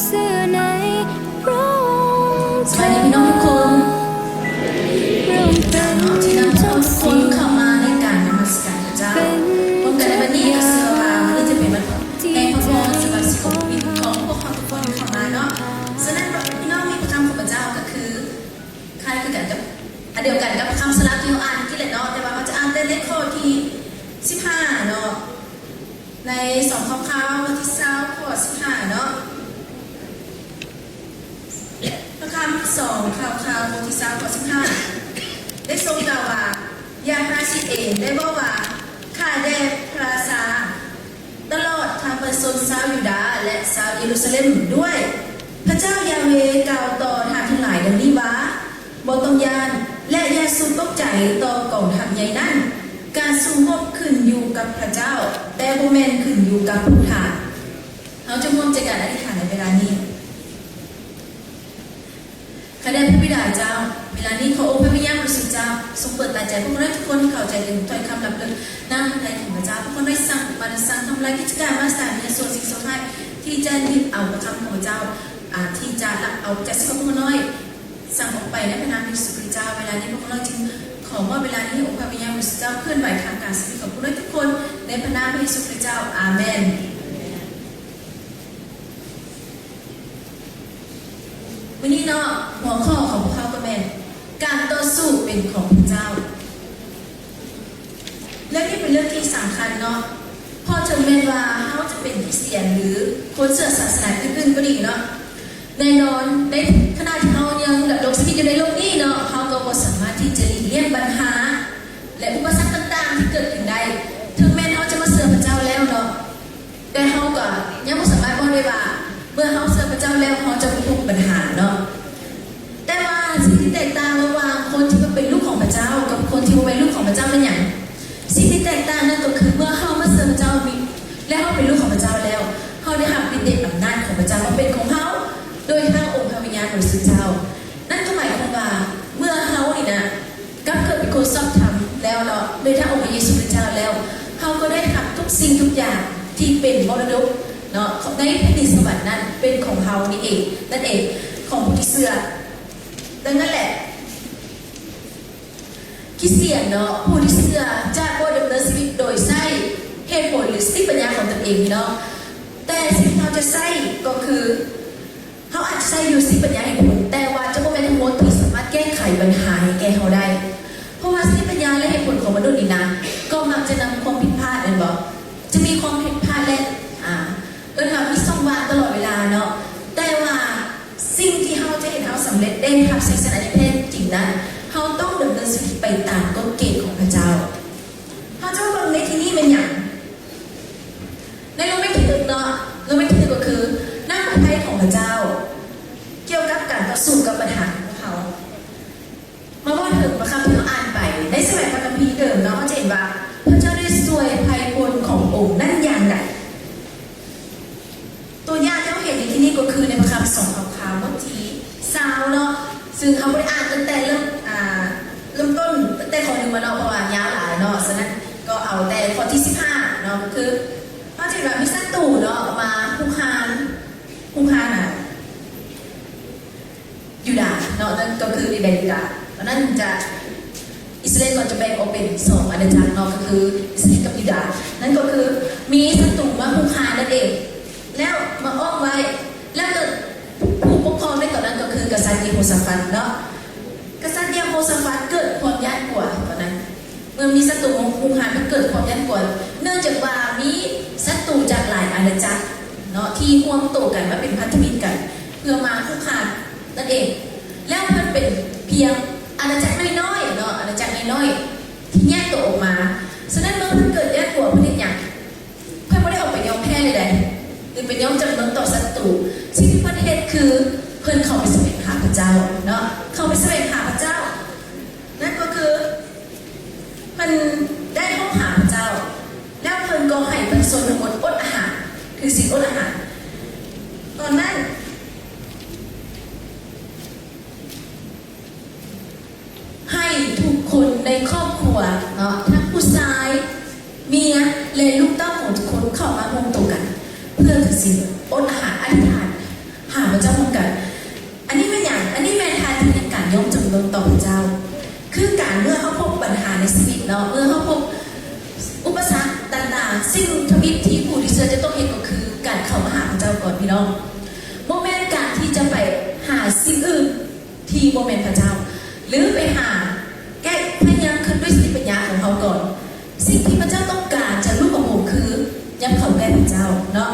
ຊື່ໃນພຣະອົງເຈົ້າ. ສະບາຍດີພີ່ນ້ອງທຸກຄົນ ພຣະອົງເປັນທຸກສິ່ງ ທີ່ນຳພວກເຮົາທຸກຄົນເຂົ້າມາໃນການນະມັດສະການພຣະເຈົ້າ ເປັນພຣະອົງເຈົ້າ ພຣະເຈົ້າ ທີ່ຈະເປັນວັນແຫ່ງພຣະພອນສຳລັບຊີວິດຂອງພວກເຮົາທຸກຄົນທີ່ເຂົ້າມາເນາະ. ສະນັ້ນ ພີ່ນ້ອງມີພຣະຄຳຂອງພຣະເຈົ້າກໍຄື ຄ້າຍຄືກັນກັບ ອັນດຽວກັນກັບຄຳສະຫຼັບທີ່ເຮົາອ່ານເມື່ອກີ້ແຫຼະເນາະ, ແຕ່ວ່າເຮົາຈະອ່ານແຕ່ໃນຂໍ້ທີສິບຫ້າເນາະ, ໃນສອງຂ່າວຂ່າວ ບົດທີຊາວ ຂໍ້ສິບຫ້າເນາະ. ພຣະຄຳ ສອງຂ່າວຂ່າວ ບົດທີຊາວ ຂໍ້ສິບຫ້າ ໄດ້ຊົງກ່າວວ່າ, ຢ່າພາສິເອງ ແຕ່ເວົ້າວ່າ, ຂ້າແດ່ພຣະຊາ ຕະຫຼອດທັງປະຊາຊົນຊາວຢູດາ ແລະ ຊາວເຢຣູຊາເລັມດ້ວຍ. ພຣະເຈົ້າຢາເວກ່າວຕໍ່ທ່ານທັງຫຼາຍດັ່ງນີ້ວ່າ, ບໍ່ຕ້ອງຢ້ານ ແລະ ຢ່າສູ່ຕົກໃຈຕໍ່ກອງທັບໃຫຍ່ນັ້ນ. ການສູ້ຮົບຂຶ້ນຢູ່ກັບພຣະເຈົ້າ, ແຕ່ບໍ່ແມ່ນຂຶ້ນຢູ່ກັບພວກທ່ານ. ເຮົາຈະຮ່ວມໃຈກັນອະທິຖານໃນເວລານີ້. ຂ້າແດ່ພຣະບິດາເຈົ້າ, ເວລານີ້ຂໍອົງພຣະວິນຍານບໍລິສຸດເຈົ້າ ຊົງເປີດຕາໃຈພວກເຮົາທຸກຄົນ ເຂົ້າໃຈເຖິງຖ້ອຍຄຳລັບເລິກນ້ຳພຣະໄທຂອງພຣະເຈົ້າ. ພວກເຮົາໄດ້ສັ່ງປະທານ ສັ່ງທຳລາຍກິດຈະການມາສະຖານທີ່ຊົ່ວສິ່ງຊົ່ວຮ້າຍ ທີ່ຈະຍຶດເອົາພຣະຄຳຂອງພຣະເຈົ້າ, ອາ, ທີ່ຈະລັກເອົາຈາກຊີວິດຂອງພວກເຮົານ້ອຍ ສັ່ງອອກໄປໃນພຣະນາມເຢຊູຄຣິດເຈົ້າ. ເວລານີ້ພວກເຮົາຈຶ່ງຂໍມອບເວລານີ້ໃຫ້ອົງພຣະວິນຍານບໍລິສຸດເຈົ້າເຄື່ອນໄຫວທາງການຊີວິດຂອງພວກເຮົາທຸກຄົນ ໃນພຣະນາມເຢຊູຄຣິດເຈົ້າ. ອາເມນ. ມື້ນີ້ເນາະ, ຫົວຂໍ້ຂອງພວກເຮົາກໍແມ່ນ ການຕໍ່ສູ້ເປັນຂອງພະເຈົ້າ. ເລື່ອງນີ້ເປັນເລື່ອງທີ່ສຳຄັນເນາະ, ເພາະເຖິງແມ່ນວ່າເຮົາຈະເປັນຄຣິສຕຽນ ຫຼື ຄົນເຊື່ອສາສະໜາອື່ນໆກໍດີເນາະ, ແນ່ນອນ ໃນຂະນະທີ່ເຮົາຍັງດຳລົງຊີວິດຢູ່ໃນໂລກນີ້ເນາະ, ເຮົາກໍບໍ່ສາມາດທີ່ຈະຫຼີກລ້ຽງບັນຫາ ແລະ ອຸປະສັກຕ່າງໆທີ່ເກີດຂຶ້ນໄດ້. ເຖິງແມ່ນເຮົາຈະມາເຊື່ອພະເຈົ້າແລ້ວເນາະ, ແຕ່ເຮົາກໍຍັງບໍ່ສາມາດບອກໄດ້ວ່າ ເມື່ອເຮົາເຊື່ອພະເຈົ້າແລ້ວ ເຮົາຈະບໍ່ພົບບັນຫາເນາະ. ແຕ່ວ່າສິ່ງທີ່ແຕກຕ່າງລະຫວ່າງຄົນທີ່ເປັນລູກຂອງພະເຈົ້າກັບຄົນທີ່ບໍ່ແມ່ນລູກຂອງພະເຈົ້າແມ່ນຫຍັງ? ສິ່ງທີ່ແຕກຕ່າງນັ້ນກໍຄື ເມື່ອເຮົາມາເຊື່ອພະເຈົ້າ ແລະ ເຮົາເປັນລູກຂອງພະເຈົ້າແລ້ວ, ເຮົາໄດ້ຮັບລິດເດດອຳນາດຂອງພະເຈົ້າມາເປັນຂອງເຮົາ ໂດຍທາງອົງພະວິນຍານບໍລິສຸດເຈົ້າ. ນັ້ນກໍໝາຍຄວາມວ່າ ເມື່ອເຮົານີ້ນະ ກັບເກີດເປັນຄົນຊອບທຳແລ້ວເນາະ ໂດຍທາງອົງພະເຢຊູຄຣິດເຈົ້າແລ້ວ, ເຮົາກໍໄດ້ຮັບທຸກສິ່ງທຸກຢ່າງທີ່ເປັນມໍລະດົກເນາະ ໃນແຜ່ນດິນສະຫວັນນັ້ນເປັນຂອງເຮົານີ້ເອງ, ນັ້ນເອງ, ຂອງຜູ້ທີ່ເຊື່ອ. ດັ່ງນັ້ນແຫຼະ ຄຣິສຕຽນເນາະ, ຜູ້ທີ່ເຊື່ອຈະບໍ່ດຳເນີນຊີວິດໂດຍໃຊ້ເຫດຜົນ ຫຼື ສະຕິປັນຍາຂອງຕົນເອງເນາະ, ແຕ່ສິ່ງທີ່ເຮົາຈະໃຊ້ກໍຄື ເຮົາອາດຈະໃຊ້ຢູ່ສະຕິປັນຍາເຫດຜົນ, ແຕ່ວ່າຈະບໍ່ແມ່ນທັງໝົດທີ່ສາມາດແກ້ໄຂບັນຫາໃຫ້ແກ່ເຮົາໄດ້. ເພາະວ່າສະຕິປັນຍາ ແລະ ເຫດຜົນຂອງມະນຸດນີ້ນະ ກໍມັກຈະນຳຄວາມຜິດພາດແມ່ນບໍ່? ຈະມີຄວາມຜິດພາດ ແລະ ອາ ເອີ້ນວ່າມີຊ່ອງວ່າງຕະຫຼອດເວລາເນາະ. ແຕ່ວ່າສິ່ງທີ່ເຮົາຈະເຮັດໃຫ້ເຮົາສຳເລັດ ໄດ້ຮັບໄຊຊະນະຢ່າງແທ້ຈິງນັ້ນ, ເຮົາຕ້ອງດຳເນີນຊີວິດໄປຕາມກົດເກນຂອງພະເຈົ້າ. ເຮົາຈະມາເບິ່ງໃນທີ່ນີ້ແມ່ນຫຍັງ? ໃນໂຣເມທີໜຶ່ງເນາະ, ໂຣເມທີໜຶ່ງກໍຄືນ້ຳພະໄທຂອງພະເຈົ້າ ກ່ຽວກັບການຕໍ່ສູ້ກັບບັນຫາຂອງພວກເຮົາ. ມາເວົ້າເຖິງພະຄຳທີ່ເຮົາອ່ານໄປ ໃນສະໄໝພະຄຳພີເດີມເນາະ, ເຮົາຈະເຫັນວ່າພະເຈົ້າໄດ້ຊ່ວຍໄພພວນຂອງພະອົງນັ້ນຢ່າງໃດ. ຕົວຢ່າງທີ່ເຮົາເຫັນໃນທີ່ນີ້ກໍຄືໃນພະຄຳສອງຂ່າວຂ່າວ ບົດທີຊາວເນາະ, ຊຶ່ງເຮົາບໍ່ໄດ້ອ່ານຕັ້ງແຕ່ເລີ່ມ ອ່າ ເລີ່ມຕົ້ນ ຕັ້ງແຕ່ຂໍ້ໜຶ່ງມາເນາະ, ເພາະວ່າຍາວຫຼາຍເນາະ, ສະນັ້ນກໍເອົາແຕ່ຂໍ້ທີສິບຫ້າເນາະ, ກໍຄືເຮົາຈະເຫັນວ່າມີສັດຕູເນາະ ມາຮຸກຮານ ຮຸກຮານ ອ່າ ຢູດາເນາະ, ນັ້ນກໍຄືດິນແດນຢູດາ. ຕອນນັ້ນຈະ ອິດສະຣາເອນກໍຈະແບ່ງອອກເປັນສອງອານາຈັກເນາະ, ກໍຄືອິດສະຣາເອນກັບຢູດາ. ນັ້ນກໍຄືມີສັດຕູມາຮຸກຮານນັ້ນເອງ ແລ້ວມາອ້ອມໄວ້, ແລ້ວກໍຜູ້ປົກຄອງໃນຕອນນັ້ນກໍຄືກະສັດເຢໂຮຊາຟັດເນາະ. ກະສັດເຢໂຮຊາຟັດເກີດຄວາມຢ້ານກົວຕອນນັ້ນ. ເມື່ອມີສັດຕູມາຮຸກຮານ ກໍເກີດຄວາມຢ້ານກົວ ເນື່ອງຈາກວ່າມີສັດຕູຈາກຫຼາຍອານາຈັກເນາະ ທີ່ຮ່ວມໂຕກັນມາເປັນພັນທະມິດກັນ ເພື່ອມາຄຸກຄານນັ້ນເອງ. ແລ້ວເພິ່ນເປັນພຽງອານາຈັກນ້ອຍໆເນາະ, ອານາຈັກນ້ອຍໆທີ່ແຍກໂຕອອກມາ. ສະນັ້ນເມື່ອເພິ່ນເກີດຢ້ານກົວ ເພິ່ນເຮັດຫຍັງ? ເພິ່ນບໍ່ໄດ້ອອກໄປຍອມແພ້ໃດໆ ຫຼື ໄປຍອມຈຳນົນຕໍ່ສັດຕູ. ສິ່ງທີ່ເພິ່ນເຮັດຄືເພິ່ນເຂົ້າໄປສະແຫວງຫາພະເຈົ້າເນາະ, ເຂົ້າໄປສະແຫວງຫາພະເຈົ້າ. ນັ້ນກໍຄື ເພິ່ນໄດ້ຮ້ອງຫາພະເຈົ້າ ແລ້ວເພິ່ນກໍໃຫ້ປະຊາຊົນທັງໝົດອົດອາຫານ, ຖືສິນອົດອາຫານ. ຕອນນັ້ນ ໃຫ້ທຸກຄົນໃນຄອບຄົວເນາະ, ທັງຜູ້ຊາຍ, ເມຍ ແລະ ລູກເຕົ້າຂອງທຸກຄົນເຂົ້າມາຮ່ວມໂຕກັນ ເພື່ອຖືສິນອົດອາຫານ, ອະທິຖານ ຍອມຈຳນົນຕໍ່ພະເຈົ້າ. ຄືການເມື່ອເຮົາພົບບັນຫາໃນຊີວິດເນາະ, ເມື່ອເຮົາພົບອຸປະສັກຕ່າງໆ, ສິ່ງທຳອິດທີ່ຜູ້ທີ່ເຊື່ອຈະຕ້ອງເຮັດກໍຄືການເຂົ້າມາຫາພະເຈົ້າກ່ອນ, ພີ່ນ້ອງ. ບໍ່ແມ່ນການທີ່ຈະໄປຫາສິ່ງອື່ນທີ່ບໍ່ແມ່ນພະເຈົ້າ ຫຼື ໄປຫາແກ້ ພະຍາຍາມຄິດດ້ວຍສະຕິປັນຍາຂອງເຮົາກ່ອນ. ສິ່ງທີ່ພະເຈົ້າຕ້ອງການຈາກລູກຂອງພະອົງຄື ຍັບເຂົ້າໃກ້ພະເຈົ້າເນາະ.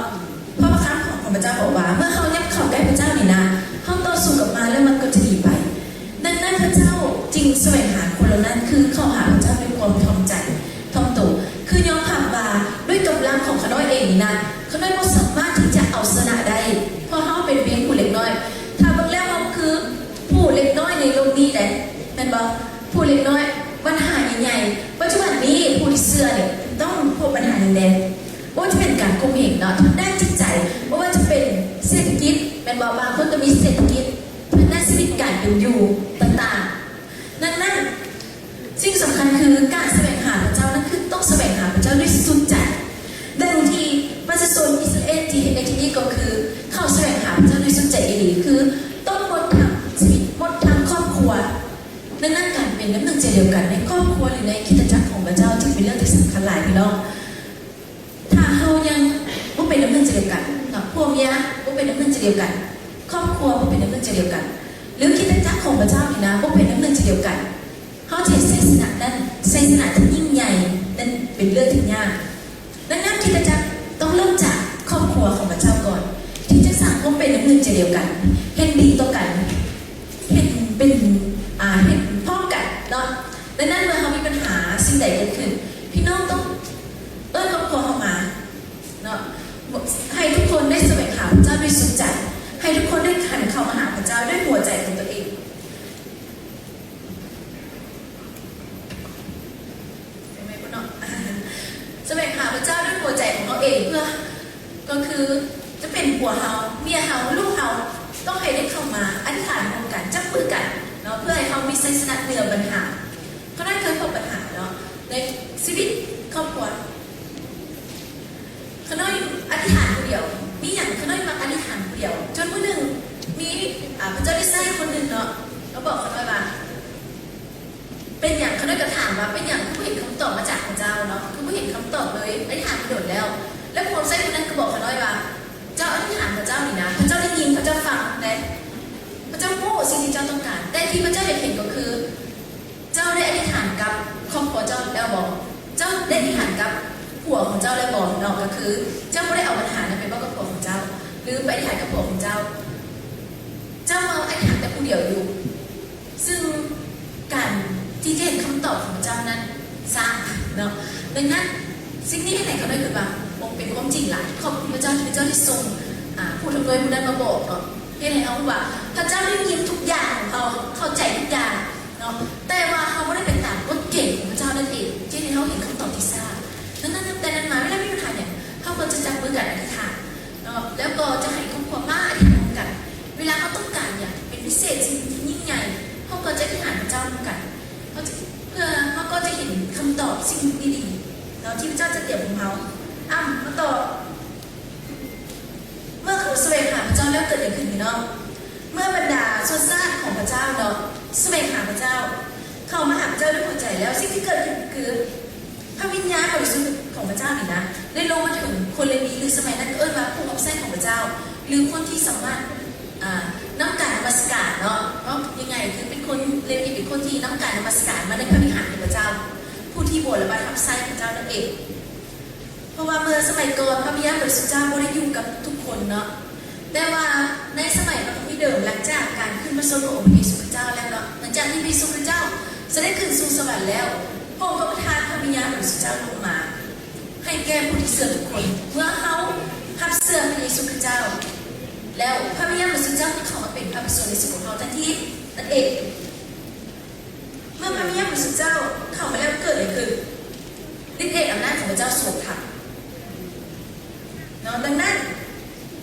ເພາະພະຄຳຂອງພະເຈົ້າບອກວ່າ ເມື່ອເຮົາຍັບເຂົ້າໃກ້ພະເຈົ້ານີ້ນະ, ເຮົາຕໍ່ສູ້ກັບມານແລ້ວມັນກໍຈະໜີໄປ. ດັ່ງນັ້ນພະເຈົ້າຈຶ່ງສະແຫວງຫາຄົນເຫຼົ່ານັ້ນ ຄືເຂົ້າຫາພະເຈົ້າດ້ວຍຄວາມຖ່ອມໃຈ ຖ່ອມໂຕ, ຄືຍອມຮັບວ່າດ້ວຍກຳລັງຂອງຂ້ານ້ອຍເອງນີ້ນະ, ຂ້ານ້ອຍບໍ່ສາມາດທີ່ຈະເອົາຊະນະໄດ້, ເພາະເຮົາເປັນພຽງຜູ້ເລັກນ້ອຍ. ຖ້າເບິ່ງແລ້ວເຮົາຄືຜູ້ເລັກນ້ອຍໃນໂລກນີ້ເດ້, ແມ່ນບໍ່? ຜູ້ເລັກນ້ອຍ, ບັນຫາໃຫຍ່ໆ. ປັດຈຸບັນນີ້ຜູ້ທີ່ເຊື່ອນີ້ຕ້ອງພົບບັນຫາຫຍັງແດ່? ບໍ່ວ່າຈະເປັນການຂົ່ມເຫງເນາະ ທາງດ້ານຈິດໃຈ, ບໍ່ວ່າຈະເປັນເສດຖະກິດ ແມ່ນບໍ່? ບາງຄົນກໍມີເສດຖະກິດ, ທາງດ້ານຊີວິດການເປັນຢູ່ຕ່າງໆ. ດັ່ງນັ້ນ ສິ່ງສຳຄັນຄືການສະແຫວງຫາພະເຈົ້ານັ້ນ ຄືຕ້ອງສະແຫວງຫາພະເຈົ້າດ້ວຍສຸດໃຈ. ດັ່ງທີ່ປະຊາຊົນອິດສະຣາເອນທີ່ເຮັດໃນທີ່ນີ້ກໍຄື ເຂົາສະແຫວງຫາພະເຈົ້າດ້ວຍສຸດໃຈອີ່ຫຼີ, ຄືຕ້ອງໝົດທັງຊີວິດ, ໝົດທັງຄອບຄົວ. ດັ່ງນັ້ນ ການເປັນນ້ຳໜຶ່ງໃຈດຽວກັນໃນຄອບຄົວ ຫຼື ໃນຄຣິສຕະຈັກຂອງພະເຈົ້າ ຈຶ່ງເປັນເລື່ອງທີ່ສຳຄັນຫຼາຍ, ພີ່ນ້ອງ. ຖ້າເຮົາຍັງບໍ່ເປັນນ້ຳໜຶ່ງໃຈດຽວກັນເນາະ, ຜົວເມຍບໍ່ເປັນນ້ຳໜຶ່ງໃຈດຽວກັນ, ຄອບຄົວບໍ່ເປັນນ້ຳໜຶ່ງໃຈດຽວກັນ ຫຼື ຄຣິສຕະຈັກຂອງພະເຈົ້ານີ້ນະ ບໍ່ເປັນນ້ຳໜຶ່ງໃຈດຽວກັນ, ເຮົາຈະເຫັນໄຊຊະນະນັ້ນ, ໄຊຊະນະທີ່ຍິ່ງໃຫຍ່ນັ້ນເປັນເລື່ອງທີ່ຍາກ. ດັ່ງນັ້ນ ຄຣິສຕະຈັກຕ້ອງເລີ່ມຈາກຄອບຄົວຂອງພະເຈົ້າກ່ອນ ທີ່ຈະສ້າງຄວາມເປັນນ້ຳໜຶ່ງໃຈດຽວກັນ, ເຫັນດີຕໍ່ກັນ, ເຫັນເປັນ, ອ່າ, ເຫັນພ້ອມກັນເນາະ. ດັ່ງນັ້ນ ເມື່ອເຮົາມີບັນຫາສິ່ງໃດເກີດຂຶ້ນ, ພີ່ນ້ອງຕ້ອງເອີ້ນຄອບຄົວເຮົາມາເນາະ, ໃຫ້ທຸກຄົນໄດ້ສະແຫວງຫາພະເຈົ້າດ້ວຍສຸດໃຈ, ໃຫ້ທຸກຄົນໄດ້ຫັນເຂົ້າມາຫາພະເຈົ້າດ້ວຍຫົວໃຈຂອງຕົວເອງ. ສະແຫວງຫາພະເຈົ້າດ້ວຍຫົວໃຈຂອງເຮົາເອງ, ເພື່ອ ກໍຄືຈະເປັນຜົວເຮົາ, ເມຍເຮົາ, ລູກເຮົາ, ຕ້ອງໃຫ້ໄດ້ເຂົ້າມາອະທິຖານຮ່ວມກັນ, ຈັບມືກັນເນາະ, ເພື່ອໃຫ້ເຮົາມີໄຊຊະນະເໜືອບັນຫາ. ຂ້ານ້ອຍເຄີຍພົບບັນຫາເນາະ ໃນຊີວິດຄອບຄົວ. ຂ້ານ້ອຍອະທິຖານຜູ້ດຽວ, ມີຫຍັງຂ້ານ້ອຍມັກອະທິຖານຜູ້ດຽວ. ຈົນມື້ໜຶ່ງມີ, ອາ, ພະເຈົ້າໄດ້ໃຊ້ຄົນໜຶ່ງເນາະ, ມາບອກຂ້ານ້ອຍວ່າ ເປັນຫຍັງ? ຂ້ານ້ອຍກໍຖາມວ່າ ເປັນຫຍັງຄືບໍ່ເຫັນຄຳຕອບມາຈາກພະເຈົ້າເນາະ? ຄືບໍ່ເຫັນຄຳຕອບເລີຍ? ອະທິຖານມາດົນແລ້ວ. ແລ້ວຜູ້ຮັບໃຊ້ຄົນນັ້ນກໍບອກຂ້ານ້ອຍວ່າ ເຈົ້າອະທິຖານພະເຈົ້ານີ້ນະ, ພະເຈົ້າໄດ້ຍິນ, ພະເຈົ້າຟັງແລະ ພະເຈົ້າຮູ້ສິ່ງທີ່ເຈົ້າຕ້ອງການ. ແຕ່ທີ່ພະເຈົ້າຢາກເຫັນກໍຄື ເຈົ້າໄດ້ອະທິຖານກັບຄອບຄົວເຈົ້າແລ້ວບໍ່? ເຈົ້າໄດ້ອະທິຖານກັບຜົວຂອງເຈົ້າແລ້ວບໍ່ເນາະ? ກໍຄືເຈົ້າບໍ່ໄດ້ເອົາບັນຫານັ້ນໄປເວົ້າກັບຜົວຂອງເຈົ້າ ຫຼື ໄປອະທິຖານກັບຜົວຂອງເຈົ້າ. ເຈົ້າມາອະທິຖານແຕ່ຜູ້ດຽວຢູ່. ຊຶ່ງການທີ່ຈະເຫັນຄຳຕອບຂອງພະເຈົ້ານັ້ນຊ້າເນາະ. ດັ່ງນັ້ນ ສິ່ງນີ້ເຮັດໃຫ້ຂ້ານ້ອຍຄິດວ່າ ໂອ້ ເປັນຄວາມຈິງຫຼາຍ. ຂອບຄຸນພະເຈົ້າທີ່ພະເຈົ້າໄດ້ຊົງ ອາ ຜູ້ທຳນວຍຜູ້ນັ້ນມາບອກເນາະ. ເຮັດໃຫ້ເຮົາຮູ້ວ່າພະເຈົ້າໄດ້ຍິນທຸກຢ່າງຂອງເຮົາ, ເຂົ້າໃຈທຸກຢ່າງເນາະ. ແຕ່ວ່າເຮົາບໍ່ໄດ້ເປັນຕາມກົດເກນຂອງພະເຈົ້ານັ້ນເອງ, ເຮັດໃຫ້ເຮົາເຫັນຄຳຕອບທີ່ຊ້າ. ດັ່ງນັ້ນ ຕັ້ງແຕ່ນັ້ນມາ ເວລາມີບັນຫາຫຍັງ ເຮົາກໍຈະຈັບມືກັນອະທິຖານ ເນາະ ແລ້ວກໍຈະໃຫ້ຄອບຄົວມາອະທິຖານນຳກັນ. ເວລາເຮົາຕ້ອງການຫຍັງເປັນພິເສດ, ສິ່ງທີ່ຍິ່ງໃຫຍ່, ເຮົາກໍຈະອະທິຖານພະເຈົ້ານຳກັນ. ເຮົາຈະ, ເພື່ອເຮົາກໍຈະເຫັນຄຳຕອບສິ່ງດີໆເນາະ ທີ່ພະເຈົ້າຈະຕຽມໃຫ້ເຮົາ. ອຳ ມາຕໍ່. ເມື່ອເຂົາສະແຫວງຫາພະເຈົ້າແລ້ວເກີດຫຍັງຂຶ້ນ, ພີ່ນ້ອງ? ເມື່ອບັນດາຊົນຊາດຂອງພະເຈົ້າເນາະ ສະແຫວງຫາພະເຈົ້າ, ເຂົ້າມາຫາພະເຈົ້າດ້ວຍຫົວໃຈແລ້ວ, ສິ່ງທີ່ເກີດຂຶ້ນຄື ພະວິນຍານບໍລິສຸດຂອງພະເຈົ້ານີ້ນະ ໄດ້ລົງມາເຖິງຄົນເລວີ ຫຼື ສະໄໝນັ້ນກໍເອີ້ນວ່າຜູ້ຮັບໃຊ້ຂອງພະເຈົ້າ ຫຼື ຄົນທີ່ສາມາດ, ອ່າ, ນຳການນະມັດສະການເນາະ, ເວົ້າງ່າຍໆ ຄືເປັນຄົນເລວີ ເປັນຄົນທີ່ນຳການນະມັດສະການມາໃນພະວິຫານຂອງພະເຈົ້າ, ຜູ້ທີ່ບົວລະບັດຮັບໃຊ້ຂອງພະເຈົ້ານັ້ນເອງ. ເພາະວ່າເມື່ອສະໄໝກ່ອນ ພະວິນຍານບໍລິສຸດເຈົ້າບໍ່ໄດ້ຢູ່ກັບທຸກຄົນເນາະ, ແຕ່ວ່າໃນສະໄໝພະຄຣິສຕະເດີມ ຫຼັງຈາກການຂຶ້ນພະຊົນຂອງອົງພະເຢຊູຄຣິສເຈົ້າແລ້ວເນາະ, ຫຼັງຈາກທີ່ພະເຢຊູຄຣິສເຈົ້າສະເດັດຂຶ້ນສູ່ສະຫວັນແລ້ວ, ພະອົງກໍປະທານພະວິນຍານບໍລິສຸດເຈົ້າລົງມາໃຫ້ແກ່ຜູ້ທີ່ເຊື່ອທຸກຄົນ. ເມື່ອເຮົາຮັບເຊື່ອພະເຢຊູຄຣິສເຈົ້າແລ້ວ, ພະວິນຍານບໍລິສຸດເຈົ້າກໍເຂົ້າມາເປັນພະປະຊົນໃນຊີວິດຂອງເຮົາທັນທີນັ້ນເອງ. ເມື່ອພະວິນຍານບໍລິສຸດເຈົ້າເຂົ້າມາແລ້ວເກີດຫຍັງຂຶ້ນ? ລິດເດດອຳນາດຂອງພະເຈົ້າສວມທັບເນາະ. ດັ່ງນັ້ນ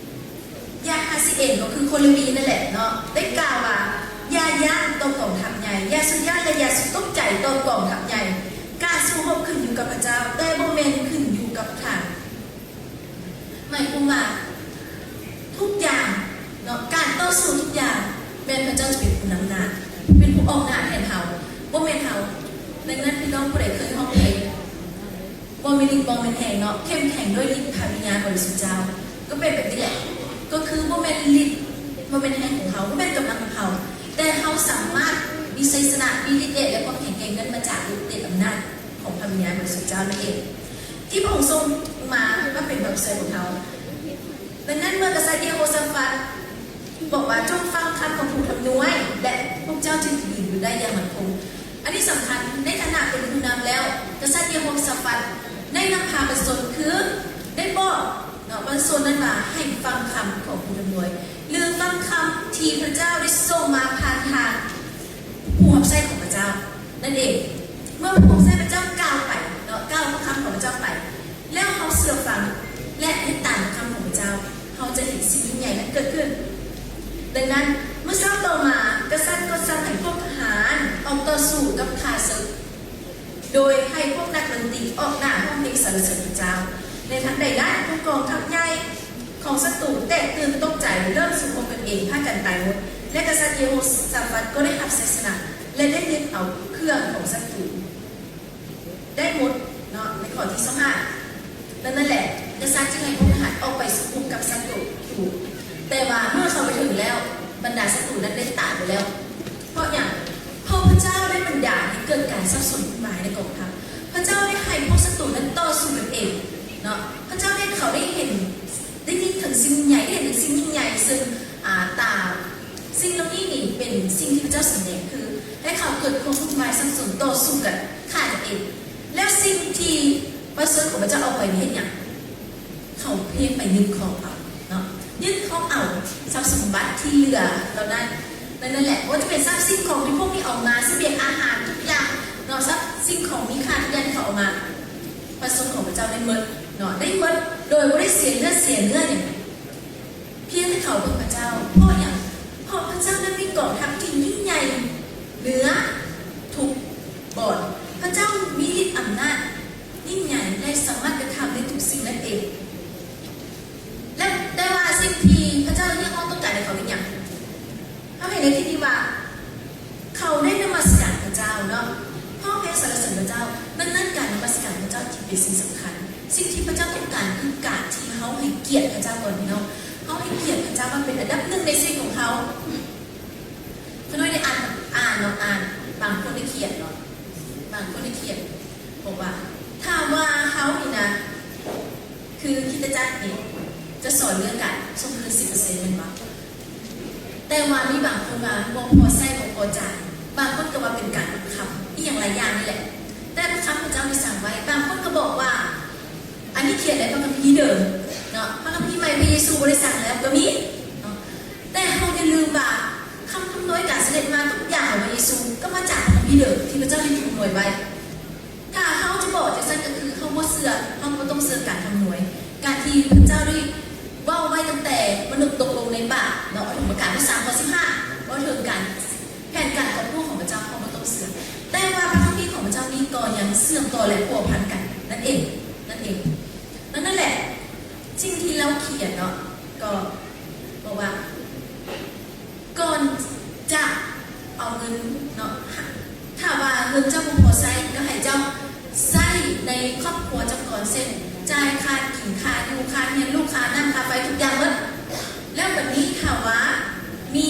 ຢາຮາຊີເອນ ກໍຄືຄົນເລວີນັ້ນແຫຼະເນາະ ໄດ້ກ່າວວ່າ ຢ່າຢ້ານຕໍ່ກອງທັບໃຫຍ່, ຢ່າສູ່ຢ້ານ ແລະ ຢ່າສູ່ຕົກໃຈຕໍ່ກອງທັບໃຫຍ່. ການສູ້ຮົບຂຶ້ນຢູ່ກັບພະເຈົ້າ, ແຕ່ບໍ່ແມ່ນຂຶ້ນຢູ່ກັບທ່ານ. ໝາຍຄວາມວ່າທຸກຢ່າງເນາະ, ການຕໍ່ສູ້ທຸກຢ່າງ ແມ່ນພະເຈົ້າຈະເປັນຜູ້ນຳໜ້າ. ເປັນຜູ້ອອກໜ້າແທນເຮົາ, ບໍ່ແມ່ນເຮົາ. ດັ່ງນັ້ນ ພີ່ນ້ອງຜູ້ໃດເຄີຍຮ້ອງເພງ ບໍ່ມີລິດບໍ່ແມ່ນແຮງເນາະ, ເຂັ້ມແຂງດ້ວຍລິດພະວິນຍານບໍລິສຸດເຈົ້າ ກໍເປັນແບບນີ້ແຫຼະ. ກໍຄືບໍ່ແມ່ນລິດ ບໍ່ແມ່ນແຮງຂອງເຮົາ, ບໍ່ແມ່ນກຳລັງຂອງເຮົາ, ແຕ່ເຮົາສາມາດມີໄຊຊະນະ, ມີລິດເດດ ແລະ ຄວາມແຂງແກ່ງນັ້ນມາຈາກລິດເດດອຳນາດຂອງພະວິນຍານບໍລິສຸດເຈົ້ານັ້ນເອງ ທີ່ພະອົງຊົງມາເພື່ອເປັນພະຜູ້ຊ່ວຍຂອງເຮົາ. ດັ່ງນັ້ນ ເມື່ອກະສັດເຢໂຮຊາຟັດບອກວ່າ ຈົ່ງຟັງຄຳຂອງຜູ້ທຳນວຍ ແລະ ພວກເຈົ້າຈະຢືນຢູ່ໄດ້ຢ່າງໝັ້ນຄົງ. ອັນນີ້ສຳຄັນ, ໃນຖານະເປັນຜູ້ນຳແລ້ວ, ກະສັດເຢໂຮຊາຟັດໄດ້ນຳພາປະຊາຊົນ ຄືໄດ້ບອກເນາະ ປະຊາຊົນນັ້ນວ່າ ໃຫ້ຟັງຄຳຂອງຜູ້ທຳນວຍ ຫຼື ຟັງຄຳທີ່ພະເຈົ້າໄດ້ສົ່ງມາຜ່ານທາງຜູ້ຮັບໃຊ້ຂອງພະເຈົ້ານັ້ນເອງ. ເມື່ອຜູ້ຮັບໃຊ້ພະເຈົ້າກ່າວໄປເນາະ, ກ່າວພະຄຳຂອງພະເຈົ້າໄປ ແລ້ວເຮົາເຊື່ອຟັງ ແລະ ເຮັດຕາມພະຄຳຂອງພະເຈົ້າ, ເຮົາຈະເຫັນສິ່ງຍິ່ງໃຫຍ່ນັ້ນເກີດຂຶ້ນ. ດັ່ງນັ້ນ ເມື່ອເຊົ້າຕໍ່ມາ ກະສັດກໍສັ່ງໃຫ້ພວກທະຫານອອກຕໍ່ສູ້ກັບຂ້າເສິກ ໂດຍໃຫ້ພວກນັກດົນຕີອອກໜ້າຮ້ອງເພງສັນລະເສີນພະເຈົ້າ. ໃນທັນໃດນັ້ນ ພວກກອງທັບໃຫຍ່ຂອງສັດຕູແຕກຕື່ນຕົກໃຈ, ເລີ່ມສູ້ຮົບກັນເອງ, ພາກັນຕາຍໝົດ. ແລະ ກະສັດເຢໂຮຊາຟັດກໍໄດ້ຮັບໄຊຊະນະ ແລະ ໄດ້ຍຶດເອົາເຄື່ອງຂອງສັດຕູ ໄດ້ໝົດເນາະ ໃນຂໍ້ທີຊາວຫ້າ. ດັ່ງນັ້ນແຫຼະ ກະສັດຈຶ່ງໃຫ້ພວກທະຫານອອກໄປສູ້ຮົບກັບສັດຕູ. ແຕ່ວ່າເມື່ອເຂົ້າໄປເຖິງແລ້ວ ບັນດາສັດຕູນັ້ນໄດ້ຕາຍໄປແລ້ວ. ເພາະຫຍັງ? ເພາະພະເຈົ້າໄດ້ບັນດາໃຫ້ເກີດການສັບສົນວຸ້ນວາຍໃນກອງທັບ. ພະເຈົ້າໄດ້ໃຫ້ພວກສັດຕູນັ້ນຕໍ່ສູ້ກັນເອງເນາະ. ພະເຈົ້າໄດ້ ເຂົາໄດ້ເຫັນ ໄດ້ຍິນເຖິງສິ່ງຍິ່ງໃຫຍ່, ໄດ້ເຫັນເຖິງສິ່ງຍິ່ງໃຫຍ່, ເຊິ່ງ ອາ ຕາ ສິ່ງເຫຼົ່ານີ້ນີ້ເປັນສິ່ງທີ່ພະເຈົ້າສຳແດງ ຄືໃຫ້ເຂົາເກີດຄວາມວຸ້ນວາຍສັບສົນ, ຕໍ່ສູ້ກັນ, ຂ້າກັນເອງ. ແລ້ວສິ່ງທີ່ປະຊາຊົນຂອງພະເຈົ້າເອົາໄປນີ້ເຮັດຫຍັງ? ເຂົາພຽງໄປຍຶດຄອງເອົາເນາະ, ຍຶດຄອງເອົາຊັບສົມບັດທີ່ເຫຼືອເຫຼົ່ານັ້ນ. ນັ້ນແຫຼະ, ບໍ່ວ່າຈະເປັນຊັບສິ່ງຂອງທີ່ພວກນີ້ເອົາມາ, ສະບຽງອາຫານທຸກຢ່າງເນາະ, ຊັບສິ່ງຂອງມີຄ່າທຸກຢ່າງທີ່ເຂົາເອົາມາ, ປະຊາຊົນຂອງພະເຈົ້າໄດ້ໝົດເນາະ, ໄດ້ໝົດໂດຍບໍ່ໄດ້ເສຍເລືອດເສຍເນື້ອຫຍັງ. ພຽງແຕ່ເຂົາເບິ່ງພະເຈົ້າ. ເພາະຫຍັງ? ເພາະພະເຈົ້ານັ້ນມີກອງທັບທີ່ຍິ່ງໃຫຍ່ເໜືອທຸກບ່ອນ. ພະເຈົ້າມີລິດອຳນາດຍິ່ງໃຫຍ່ ແລະ ສາມາດກະທຳໄດ້ທຸກສິ່ງນັ້ນເອງ. ແລະ ແຕ່ວ່າສິ່ງທີ່ພະເຈົ້າຮຽກຮ້ອງຕ້ອງການໃຫ້ເຂົາເຮັດຫຍັງ? ເຮົາເຫັນໃນທີ່ນີ້ວ່າ ເຂົາໄດ້ນະມັດສະການພະເຈົ້າເນາະ, ຮ້ອງເພງສັນລະເສີນພະເຈົ້າ. ດັ່ງນັ້ນ ການນະມັດສະການພະເຈົ້າຈຶ່ງເປັນສິ່ງສຳຄັນ. ສິ່ງທີ່ພະເຈົ້າຕ້ອງການຄືການທີ່ເຮົາໃຫ້ກຽດພະເຈົ້າກ່ອນເນາະ, ເຮົາໃຫ້ກຽດພະເຈົ້າມາເປັນອັນດັບໜຶ່ງໃນຊີວິດຂອງເຮົາ. ຂ້ານ້ອຍໄດ້ອ່ານ, ອ່ານເນາະ, ອ່ານ, ບາງຄົນໄດ້ຂຽນເນາະ, ບາງຄົນໄດ້ຂຽນບອກວ່າ ຖ້າວ່າເຮົານີ້ນະ ຄືຄຣິສຕະຈັກນີ້ຈະສອນເລື່ອງການສົ່ງຄືນສິບເປີເຊັນແມ່ນບໍ່? ແຕ່ວ່າມີບາງຄົນວ່າບໍ່ພໍໃຊ້ ບໍ່ພໍຈ່າຍ, ບາງຄົນກໍວ່າເປັນການບັງຄັບ ອີ່ຫຍັງຫຼາຍຢ່າງນີ້ແຫຼະ. ແຕ່ພະຄຳຂອງເຈົ້າໄດ້ສັ່ງໄວ້, ບາງຄົນກໍບອກວ່າ ອັນນີ້ຂຽນໃນພະຄຳພີເດີມເນາະ, ພະຄຳພີໃໝ່ພະເຢຊູບໍ່ໄດ້ສັ່ງແລ້ວກໍມີເນາະ. ແຕ່ເຮົາຢ່າລືມວ່າ ຄຳຄຳນວຍການສະເດັດມາທຸກຢ່າງຂອງພະເຢຊູກໍມາຈາກພະຄຳພີເດີມທີ່ພະເຈົ້າໄດ້ຄຳນວຍໄວ້. ຖ້າເຮົາຈະບອກຈັ່ງຊັ້ນກໍຄືເຮົາບໍ່ເຊື່ອ, ເຮົາກໍບໍ່ຕ້ອງເຊື່ອການຄຳນວຍ, ການທີ່ພະເຈົ້າໄດ້ເວົ້າໄວ້ຕັ້ງແຕ່ມະນຸດຕົກລົງໃນບາບເນາະ, ປະຖົມມະການບົດສາມ ຂໍ້ສິບຫ້າ ເວົ້າເຖິງການ ແຜນການກອບກູ້ຂອງພະເຈົ້າ ເຮົາບໍ່ຕ້ອງເຊື່ອ, ແຕ່ວ່າພະຄຳພີຂອງພະເຈົ້ານີ້ກໍຍັງເຊື່ອມຕໍ່ ແລະ ພົວພັນກັນນັ້ນເອງ, ນັ້ນເອງ. ນັ້ນ ນັ້ນແຫຼະ ສິ່ງທີ່ລາວຂຽນເນາະ ກໍບອກວ່າ ກ່ອນຈະເອົາເງິນເນາະ, ຖ້າວ່າເງິນເຈົ້າບໍ່ພໍໃຊ້ ກໍໃຫ້ເຈົ້າໃຊ້ໃນຄອບຄົວເຈົ້າກ່ອນ, ເຊັ່ນ ຈ່າຍຄ່າກິນ, ຄ່າຢູ່, ຄ່າຮຽນລູກ, ຄ່ານ້ຳ, ຄ່າໄຟ, ທຸກຢ່າງໝົດ. ແລ້ວບັດນີ້ຖ້າວ່າມີ,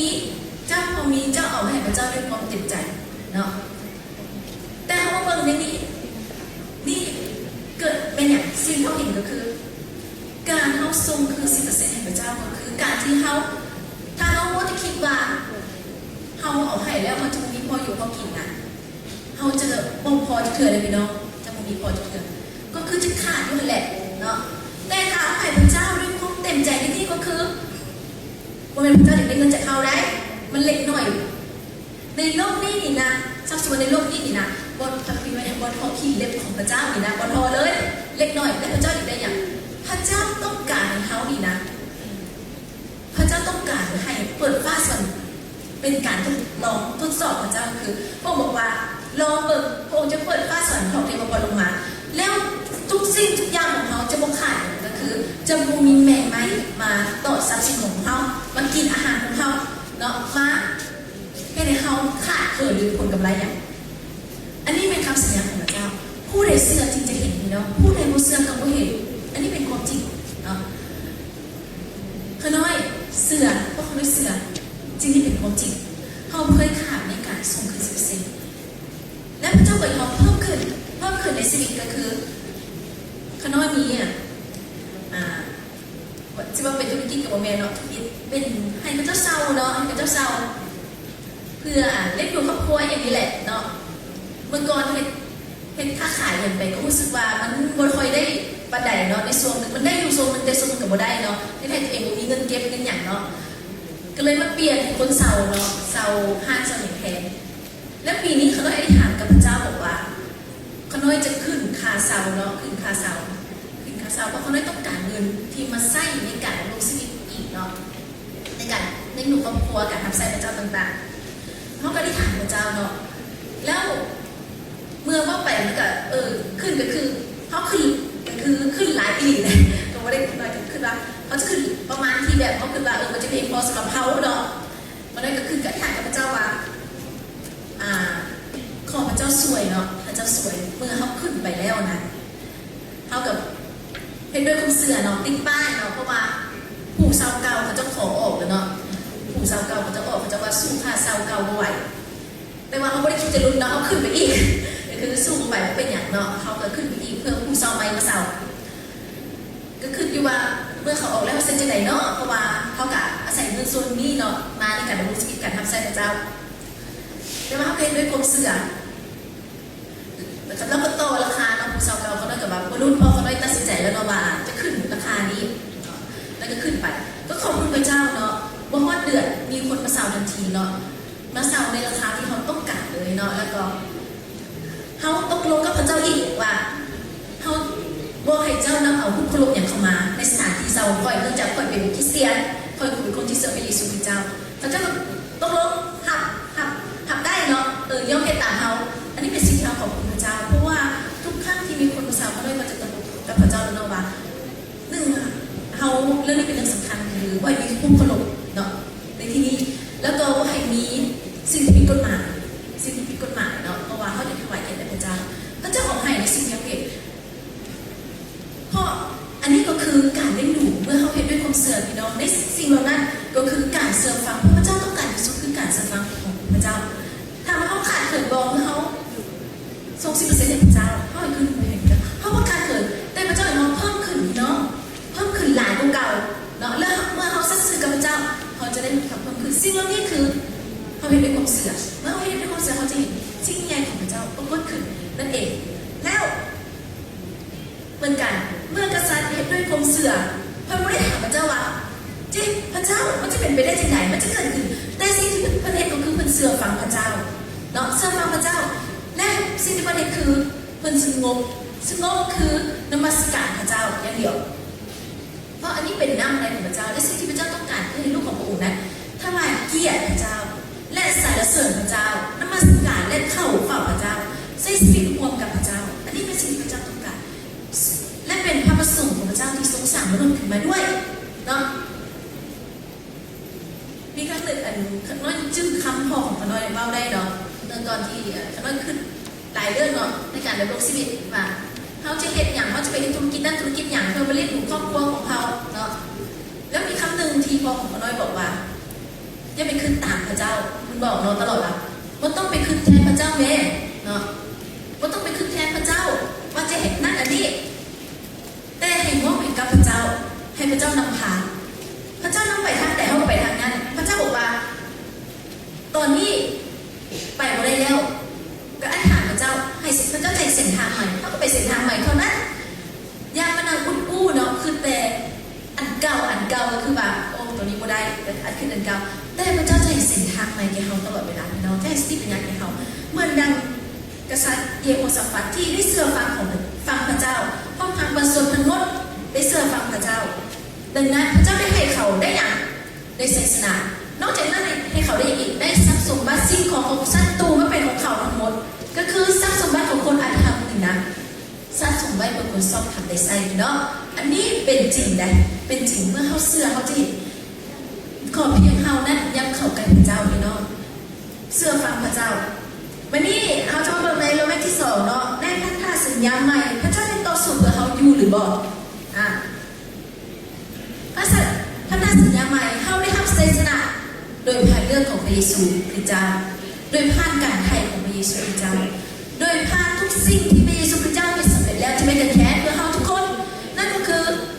ເຈົ້າພໍມີ, ເຈົ້າເອົາໃຫ້ພະເຈົ້າດ້ວຍຄວາມເຕັມໃຈເນາະ. ແຕ່ເຮົາມາເບິ່ງໃນນີ້, ນີ້ເກີດເປັນຫຍັງ? ສິ່ງທີ່ເຮົາເຫັນກໍຄື ການເຮົາສົ່ງຄືນສິບເປີເຊັນໃຫ້ພະເຈົ້າ ກໍຄືການທີ່ເຮົາ, ຖ້າເຮົາມັວແຕ່ຄິດວ່າເຮົາເອົາໃຫ້ແລ້ວ ເຮົາຈະບໍ່ມີພໍຢູ່ພໍກິນນະ, ເຮົາຈະບໍ່ພໍຈັກເທື່ອເດ້ພີ່ນ້ອງ, ຈະບໍ່ມີພໍຈັກເທື່ອ, ກໍຄືຈະຂາດຢູ່ຫັ້ນແຫຼະເນາະ. ແຕ່ຖ້າເຮົາໃຫ້ພະເຈົ້າດ້ວຍຄວາມເຕັມໃຈ ໃນທີ່ນີ້ກໍຄື ບໍ່ແມ່ນພະເຈົ້າຢາກໄດ້ເງິນຈາກເຮົາໃດ, ມັນເລັກໜ້ອຍ. ໃນໂລກນີ້ນີ້ນະ, ຊັກຊວນໃນໂລກນີ້ນີ້ນະ, ບ່ອນພັກພິງໄວ້ ບ່ອນເທາະຂີ້ເລັບຂອງພະເຈົ້ານີ້ນະ, ບໍ່ເທາະເລີຍ, ເລັກໜ້ອຍ. ແຕ່ພະເຈົ້າຢາກໄດ້ຫຍັງ? ພະເຈົ້າຕ້ອງການໃຫ້ເຮົານີ້ນະ, ພະເຈົ້າຕ້ອງການໃຫ້ເປີດຟ້າສະຫວັນ ເປັນການທົດລອງທົດສອບພະເຈົ້າ. ຄືພະອົງບອກວ່າ ລອງເບິ່ງ, ພະອົງຈະເປີດຟ້າສະຫວັນຂອງເທວະພອນລົງມາ, ແລ້ວທຸກສິ່ງທຸກຢ່າງຂອງເຮົາຈະບໍ່ຂາດ, ກໍຄືຈະບໍ່ມີແມງໄມ້ມາຕອດຊັບສິນຂອງເຮົາ, ມາກິນອາຫານຂອງເຮົາເນາະ, ມາເຮັດໃຫ້ເຮົາຂາດເຂ ຫຼືຜົນກຳໄລຫຍັງ. ອັນນີ້ແມ່ນຄຳສັນຍາຂອງພະເຈົ້າ. ຜູ້ໃດເຊື່ອຈຶ່ງຈະເຫັນ, ພີ່ນ້ອງ, ຜູ້ໃດບໍ່ເຊື່ອກໍບໍ່ເຫັນ. ອັນນີ້ເປັນຄວາມຈິງເນາະ. ຂ້ານ້ອຍເຊື່ອ, ເພາະຂ້ານ້ອຍເຊື່ອ, ສິ່ງນີ້ເປັນຄວາມຈິງ. ເຮົາບໍ່ເຄີຍຂາດໃນການສົ່ງຄືນສິບເປີເຊັນ ແລະ ພະເຈົ້າກໍໃຫ້ເຮົາເພີ່ມຂຶ້ນ, ເພີ່ມຂຶ້ນໃນຊີວິດກໍຄື ຂ້ານ້ອຍມີ ອາ ອາ ຊິວ່າເປັນທຸລະກິດກໍບໍ່ແມ່ນເນາະ, ທຸລະກິດເປັນໃຫ້ເຂົາເຈົ້າເຊົ່າເນາະ, ໃຫ້ເຂົາເຈົ້າເຊົ່າ ເພື່ອ ອາ ລ້ຽງດູຄອບຄົວຢ່າງນີ້ແຫຼະເນາະ. ເມື່ອກ່ອນເຮັດ ເຮັດຄ້າຂາຍຫຍັງໄປກໍຮູ້ສຶກວ່າມັນບໍ່ຄ່ອຍໄດ້ປານໃດເນາະ, ໃນຊ່ວງໜຶ່ງມັນໄດ້ຢູ່ຊ່ວງໜຶ່ງ ແຕ່ຊ່ວງໜຶ່ງກໍບໍ່ໄດ້ເນາະ, ເຮັດໃຫ້ຕົວເອງບໍ່ມີເງິນເກັບເງິນຫຍັງເນາະ, ກໍເລີຍມາປ່ຽນເປັນຄົນເຊົ່າເນາະ, ເຊົ່າຮ້ານເຊົ່າຫຍັງແທນ. ແລ້ວປີນີ້ຂ້ານ້ອຍອະທິຖານກັບພະເຈົ້າບອກວ່າ ຂ້ານ້ອຍຈະຂຶ້ນຄ່າເຊົ່າເນາະ, ຂຶ້ນຄ່າເຊົ່າ, ຂຶ້ນຄ່າເຊົ່າ ເພາະຂ້ານ້ອຍຕ້ອງການເງິນທີ່ມາໃຊ້ໃນການດຳລົງຊີວິດອີກເນາະ, ໃນການລ້ຽງດູຄອບຄົວ, ການຮັບໃຊ້ພະເຈົ້າຕ່າງໆ. ເຮົາກໍອະທິຖານພະເຈົ້າເນາະ, ແລ້ວເມື່ອເວົ້າໄປມັນກໍ ເອີ ຂຶ້ນກໍຄື ເຮົາຂຶ້ນກໍຄືຂຶ້ນຫຼາຍອີ່ຫຼີແຫຼະ, ກໍບໍ່ໄດ້ ຂ້ານ້ອຍກໍຄິດວ່າເຮົາຈະຂຶ້ນປະມານທີ່ແບບ ເຮົາຄິດວ່າ ເອີ ມັນຈະພຽງພໍສຳລັບເຮົາເນາະ. ມື້ນັ້ນກໍຄືອະທິຖານກັບພະເຈົ້າວ່າ ອາ ຂໍພະເຈົ້າຊ່ວຍເນາະ, ພະເຈົ້າຊ່ວຍ. ເມື່ອເຮົາຂຶ້ນໄປແລ້ວນະ ເຮົາກໍເຮັດດ້ວຍຄວາມເຊື່ອເນາະ, ຕິດປ້າຍເນາະ, ເພາະວ່າຜູ້ເຊົ່າເກົ່າເຂົາເຈົ້າຂໍອອກແລ້ວເນາະ, ຜູ້ເຊົ່າເກົ່າເຂົາເຈົ້າອອກ, ເຂົາເຈົ້າວ່າສູ້ຄ່າເຊົ່າເກົ່າບໍ່ໄຫວ. ແຕ່ວ່າເຮົາບໍ່ໄດ້ຄິດຈະຫຼຸດເນາະ, ເຮົາຂຶ້ນໄປອີກ, ກໍຄືສູ້ບໍ່ໄຫວບໍ່ເປັນຫຍັງເນາະ, ເຮົາກໍຂຶ້ນໄປອີກເພື່ອຜູ້ເຊົ່າໃໝ່ມາເຊົ່າ. ກໍຄິດຢູ່ວ່າເມື່ອເຂົາອອກແລ້ວເຮົາເຮັດຈັ່ງໃດເນາະ, ເພາະວ່າເຮົາກະອາໄສເງິນສ່ວນນີ້ເນາະ ມາໃນການດຳລົງຊີວິດ ການຮັບໃຊ້ພະເຈົ້າ. ແຕ່ວ່າເຮົາເຮັດດ້ວຍຄວາມເຊື່ອ, ລາວກໍຕໍ່ລາຄາເນາະ, ຜູ້ເຊົ່າເກົ່າເຂົານ້ອຍກໍວ່າບໍ່ຫຼຸດ, ເພາະເຂົານ້ອຍຕັດສິນໃຈແລ້ວເນາະວ່າຈະຂຶ້ນລາຄານີ້ເນາະ, ແລ້ວກໍຂຶ້ນໄປ. ກໍຂອບຄຸນພະເຈົ້າເນາະ, ບໍ່ຮອດເດືອນມີຄົນມາເຊົ່າທັນທີເນາະ, ມາເຊົ່າໃນລາຄາທີ່ເຮົາຕ້ອງການເລີຍເນາະ, ແລ້ວກໍ ເຮົາຕົກລົງກັບເຂົາເຈົ້າອີກວ່າ ເຮົາບໍ່ໃຫ້ເຈົ້ານຳເອົາຮູບເຄົາລົບຫຍັງເຂົ້າມາໃນສະຖານທີ່ເຊົ່າຂ້ອຍ, ເນື່ອງຈາກຂ້ອຍເປັນຄຣິສຕຽນ, ຂ້ອຍເປັນຄົນທີ່ເຊື່ອພະເຢຊູຄຣິສເຈົ້າ. ເຂົາເຈົ້າກໍຕົກລົງຮັບ, ຮັບ, ຮັບໄດ້ເນາະ, ເອີ, ຍອມເຮັດຕາມເຮົາ. ອັນນີ້ເປັນສິ່ງທີ່ເຮົາຂອບຄຸນພະເຈົ້າ, ເພາະວ່າທຸກຄັ້ງທີ່ມີຄົນມາເຊົ່າຂ້ອຍ, ຂ້ອຍກໍຈະຕົກລົງກັບເຂົາເຈົ້າແລ້ວເນາະວ່າ ໜຶ່ງ ເຮົາ ເລື່ອງນີ້ເປັນເລື່ອງສຳຄັນ ຄືບໍ່ໃຫ້ມີຮູບເຄົາລົບເນາະ ໃນທີ່ນີ້, ແລ້ວກໍບໍ່ໃຫ້ມີສິ່ງທີ່ຜິດກົດໝາຍ, ສິ່ງທີ່ຜິດກົດໝາຍເນາະ, ເພາະວ່າເຮົາຢາກຖວາຍກຽດແດ່ພະເຈົ້າ. ພະເຈົ້າກໍໃຫ້ໃນສິ່ງທີ່ເຮົາເຮັດ, ເພາະອັນນີ້ກໍຄືການລ້ຽງດູ ເມື່ອເຮົາເຮັດດ້ວຍຄວາມເຊື່ອ, ພີ່ນ້ອງ, ໃນສິ່ງເຫຼົ່ານັ້ນກໍຄືການເຊື່ອຟັງ. ພະເຈົ້າຕ້ອງການທີ່ສຸດຄືການເຊື່ອຟັງຂອງພະເຈົ້າ. ຖາມວ່າເຮົາຂາດເຂີນບໍ່? ເມື່ອເຮົາ ສົ່ງສິບເປີເຊັນໃຫ້ພະເຈົ້າ, ເຮົາໃຫ້ຄືນໃຫ້ພະເຈົ້າ. ເຮົາບໍ່ຂາດເຂີນ, ແຕ່ພະເຈົ້າໃຫ້ເຮົາເພີ່ມຂຶ້ນ, ພີ່ນ້ອງ, ເພີ່ມຂຶ້ນຫຼາຍກວ່າເກົ່າເນາະ. ແລ້ວເມື່ອເຮົາສັດຊື່ກັບພະເຈົ້າ, ເຮົາຈະໄດ້ຮັບເພີ່ມຂຶ້ນ. ສິ່ງເຫຼົ່ານີ້ຄືເຮົາເຮັດດ້ວຍຄວາມເຊື່ອ. ເມື່ອເຮົາເຮັດດ້ວຍຄວາມເຊື່ອ, ເຮົາຈະເຫັນສິ່ງໃຫຍ່ຂອງພະເຈົ້າປາກົດຂຶ້ນນັ້ນເອງ. ແລ້ວ ເໝືອນກັນ, ເມື່ອກະສັດເຮັດດ້ວຍຄວາມເຊື່ອ, ເພິ່ນບໍ່ໄດ້ຖາມພະເຈົ້າວ່າ ເຈ້ ພະເຈົ້າ, ມັນຈະເປັນໄປໄດ້ຈັ່ງໃດ? ມັນຈະເກີດຂຶ້ນ? ແຕ່ສິ່ງທີ່ເພິ່ນເຮັດກໍຄືເພິ່ນເຊື່ອຟັງພະເຈົ້າເນາະ, ເຊື່ອຟັງພະເຈົ້າ. ແລະ ສິ່ງທີ່ເພິ່ນເຮັດຄືເພິ່ນສະຫງົບ, ສະຫງົບຄືນະມັດສະການພະເຈົ້າຢ່າງດຽວ. ເພາະອັນນີ້ເປັນນ້ຳພະໄທຂອງພະເຈົ້າ, ແລະ ສິ່ງທີ່ພະເຈົ້າຕ້ອງການຄືໃຫ້ລູກຂອງພະອົງນັ້ນຖວາຍກຽດພະເຈົ້າ ແລະ ສັນລະເສີນພະເຈົ້າ, ນະມັດສະການ ແລະ ເຂົ້າເຝົ້າພະເຈົ້າ, ໃຊ້ຊີວິດຮ່ວມກັບພະເຈົ້າ. ອັນນີ້ເປັນສິ່ງທີ່ພະເຈົ້າຕ້ອງການ ແລະ ເປັນພະປະສົງຂອງພະເຈົ້າທີ່ຊົງສ້າງມະນຸດຂຶ້ນມາດ້ວຍເນາະ. ມີຄັ້ງໜຶ່ງ ອັນ ຂ້ານ້ອຍຈື່ຄຳພໍ່ຂອງຂ້ານ້ອຍເວົ້າໄດ້ເນາະ, ເມື່ອຕອນທີ່ ເອີ ຂ້ານ້ອຍຄິດ ຫຼາຍເລື່ອງເນາະ ໃນການດຳລົງຊີວິດ ວ່າເຮົາຈະເຮັດຫຍັງ, ເຮົາຈະໄປເຮັດທຸລະກິດນັ້ນທຸລະກິດຫຍັງ ເພື່ອມາລ້ຽງດູຄອບຄົວຂອງເຮົາເນາະ. ແລ້ວມີຄຳໜຶ່ງທີ່ພໍ່ຂອງຂ້ານ້ອຍບອກວ່າ ຢ່າໄປຄິດຕາມເຂົາເຈົ້າ, ເພິ່ນບອກເນາະ ຕະຫຼອດວ່າ ບໍ່ຕ້ອງໄປຄິດແທນເຂົາເຈົ້າແມ້ເນາະ, ບໍ່ຕ້ອງໄປຄິດແທນເຂົາເຈົ້າວ່າຈະເຮັດນັ້ນອັນນີ້, ແຕ່ໃຫ້ມອບໃຫ້ກັບເຂົາເຈົ້າ, ໃຫ້ເຂົາເຈົ້ານຳພາ. ເຂົາເຈົ້ານຳໄປທາງໃດ ເຮົາກໍໄປທາງນັ້ນ. ເຂົາເຈົ້າບອກວ່າ ຕອນນີ້ໄປບໍ່ໄດ້ແລ້ວ, ກໍອະທິຖານເຂົາເຈົ້າ ໃຫ້ເຂົາເຈົ້າໃຈເສັ້ນທາງໃໝ່, ເຮົາກໍໄປເສັ້ນທາງໃໝ່ເທົ່ານັ້ນ. ຢ່າມານັ່ງອຸດອູເນາະ, ຄິດແຕ່ອັນເກົ່າ, ອັນເກົ່າກໍຄືວ່າ ໂອ້ ໂຕນີ້ບໍ່ໄດ້, ອັນ ຄິດອັນເກົ່າ. ແຕ່ພະເຈົ້າຈະໃຫ້ເສັ້ນທາງໃໝ່ແກ່ເຮົາຕະຫຼອດເວລາ, ພີ່ນ້ອງ, ຈະໃຫ້ສະຕິປັນຍາແກ່ເຮົາ. ເໝືອນດັ່ງກະສັດເຢໂຮຊາຟັດທີ່ໄດ້ເຊື່ອຟັງຂອງ, ຟັງພະເຈົ້າ, ພ້ອມທັງປະຊາຊົນທັງໝົດໄດ້ເຊື່ອຟັງພະເຈົ້າ. ດັ່ງນັ້ນ ພະເຈົ້າໄດ້ໃຫ້ເຂົາໄດ້ຫຍັງ? ໄດ້ໄຊຊະນະ. ນອກຈາກນັ້ນໃຫ້ເຂົາໄດ້ອີກ, ໄດ້ຊັບສົມບັດສິ່ງຂອງຂອງສັດຕູມາເປັນຂອງເຂົາທັງໝົດ, ກໍຄືຊັບສົມບັດຂອງຄົນອະທຳນີ້ນະ, ສະສົມໄວ້ເພື່ອຄົນຊອບທຳໄດ້ໃຊ້ເນາະ. ອັນນີ້ເປັນຈິງໃດ໋, ເປັນຈິງ. ເມື່ອເຮົາເຊື່ອ, ເຮົາຈະເຫັນ. ຂໍພຽງເຮົານັ້ນຍັງເຂົ້າໃກ້ພະເຈົ້າ, ພີ່ນ້ອງ. ເຊື່ອຟັງພະເຈົ້າ. ບັດນີ້ເຮົາຈະມາເບິ່ງໃນໂຣມັນທີສອງເນາະ, ໃນພັນທະສັນຍາໃໝ່ ພະເຈົ້າຍັງຕໍ່ສູ້ເພື່ອເຮົາຢູ່ຫຼືບໍ່? ອາ ພະສັນ ພັນທະສັນຍາໃໝ່ ເຮົາໄດ້ຮັບໄຊຊະນະໂດຍຜ່ານເລືອດຂອງພະເຢຊູຄຣິສເຈົ້າ, ໂດຍຜ່ານການໄຖ່ຂອງພະເຢຊູຄຣິສເຈົ້າ, ໂດຍຜ່ານທຸກສິ່ງທີ່ພະເຢຊູຄຣິສເຈົ້າໄດ້ສຳເລັດແລ້ວທີ່ແມ່ນແທ້ໆເພື່ອເຮົາທຸກຄົນ. ນັ້ນກໍຄື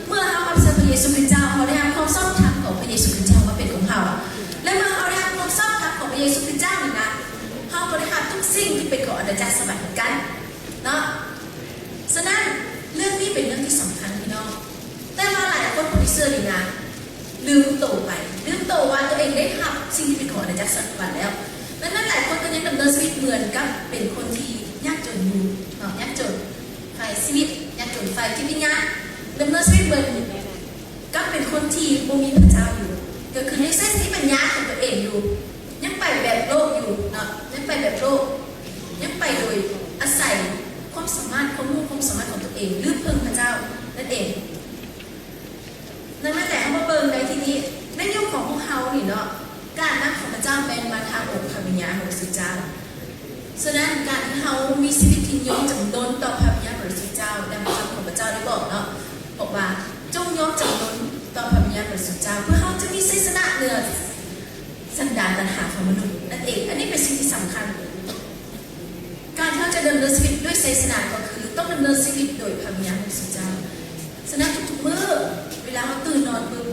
ເມື່ອເຮົາຮັບເຊື່ອພະເຢຊູຄຣິສເຈົ້າ, ເຮົາໄດ້ຮັບຄວາມຊອບທຳຂອງພະເຢຊູຄຣິສເຈົ້າມາເປັນຂອງເຮົາ. ແລະ ເມື່ອເຮົາໄດ້ຮັບຄວາມຊອບທຳຂອງພະເຢຊູຄຣິສເຈົ້ານີ້ນະ, ເຮົາກໍໄດ້ຮັບທຸກສິ່ງທີ່ເປັນຂອງອານາຈັກສະຫວັນເໝືອນກັນເນາະ. ສະນັ້ນ ເລື່ອງນີ້ເປັນເລື່ອງທີ່ສຳຄັນພີ່ນ້ອງ. ແຕ່ວ່າຫຼາຍຄົນບໍ່ໄດ້ເຊື່ອນີ້ນະ, ລືມໂຕໄປ, ລືມໂຕວ່າຕົວເອງໄດ້ຮັບສິ່ງທີ່ເປັນຂອງອານາຈັກສະຫວັນແລ້ວ. ດັ່ງນັ້ນ ຫຼາຍຄົນກໍຍັງດຳເນີນຊີວິດເໝືອນກັບເປັນຄົນທີ່ຍາກຈົນຢູ່ເນາະ, ຍາກຈົນ. ຝ່າຍຊີວິດ ຍາກຈົນ, ຝ່າຍຈິດວິນຍານ ດຳເນີນຊີວິດເໝືອນກັບເປັນຄົນທີ່ບໍ່ມີພະເຈົ້າຢູ່, ກໍຄືຍັງໃຊ້ສະຕິປັນຍາຂອງຕົວເອງຢູ່, ຍັງໄປແບບໂລກຢູ່ເນາະ, ຍັງໄປແບບໂລກ, ຍັງໄປໂດຍອາໄສຄວາມສາມາດ, ຄວາມຮູ້, ຄວາມສາມາດຂອງຕົວເອງ, ລືມເພິ່ງພະເຈົ້ານັ້ນເອງ. ດັ່ງນັ້ນແຫຼະ ເຮົາມາເບິ່ງໃນທີ່ນີ້ ໃນຍຸກຂອງພວກເຮົານີ້ເນາະ, ການນຳຂອງພະເຈົ້າແມ່ນມາທາງອົງພະວິນຍານບໍລິສຸດເຈົ້າ. ສະນັ້ນ ການທີ່ເຮົາມີຊີວິດທີ່ຍອມຈຳນົນຕໍ່ພະວິນຍານບໍລິສຸດເຈົ້າ, ດັ່ງພະຄຳຂອງພະເຈົ້າໄດ້ບອກເນາະ, ບອກວ່າ ຈົ່ງຍອມຈຳນົນຕໍ່ພະວິນຍານບໍລິສຸດເຈົ້າ, ເພື່ອເຮົາຈະມີໄຊຊະນະເໜືອສັນດານຕັນຫາຂອງມະນຸດນັ້ນເອງ. ອັນນີ້ເປັນສິ່ງທີ່ສຳຄັນ. ການທີ່ເຮົາຈະດຳເນີນຊີວິດດ້ວຍໄຊຊະນະ ກໍຄືຕ້ອງດຳເນີນຊີວິດໂດຍພະວິນຍານຂອງພະເຈົ້າ. ສະນັ້ນ ທຸກໆມື້ ເວລາເຮົາຕື່ນນອນປຶບ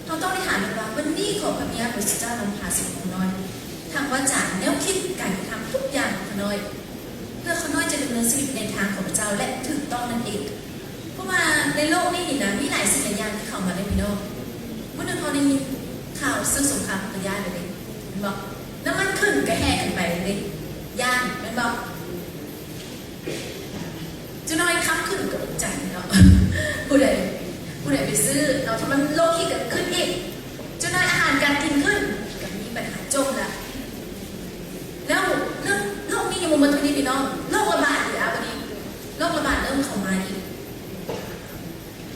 ເຮົາຕ້ອງໄດ້ຖາມວ່າ ວັນນີ້ຂໍພະວິນຍານຂອງພະເຈົ້ານຳພາຊີວິດຂ້ານ້ອຍ, ທາງວາຈາ, ແນວຄິດ, ການກະທຳ, ທຸກຢ່າງຂອງຂ້ານ້ອຍ, ເພື່ອຂ້ານ້ອຍຈະດຳເນີນຊີວິດໃນທາງຂອງພະເຈົ້າ ແລະ ຖືກຕ້ອງນັ້ນເອງ. ເພາະວ່າໃນໂລກນີ້ນີ້ນະ ມີຫຼາຍສິ່ງຫຼາຍຢ່າງທີ່ເຂົ້າມາເດ້ພີ່ນ້ອງ. ມື້ໜຶ່ງເຮົາໄດ້ຍິນຂ່າວເຊິ່ງສົງຄາມກໍຢ້ານເດ້ ແມ່ນບໍ່? ນ້ຳມັນຂຶ້ນກະແຫ່ຂຶ້ນໄປເດ້ ຢ້ານ ແມ່ນບໍ່? ຈັກໜ້ອຍຄ່ຳຂຶ້ນກໍອົກໃຈເນາະ ຜູ້ໃດ ຜູ້ໃດໄປຊື້ເນາະ ຖ້າມັນລົງອີກກໍຂຶ້ນອີກ. ຈັກໜ້ອຍອາຫານການກິນຂຶ້ນ ກໍມີບັນຫາຈົ່ມລະ. ແລ້ວເລື່ອງໂລກນີ້ຍັງບໍ່ໝົດເທົ່ານີ້ພີ່ນ້ອງ, ໂລກລະບາດອີກແລ້ວບັດນີ້ ໂລກລະບາດເລີ່ມເຂົ້າມາອີກ.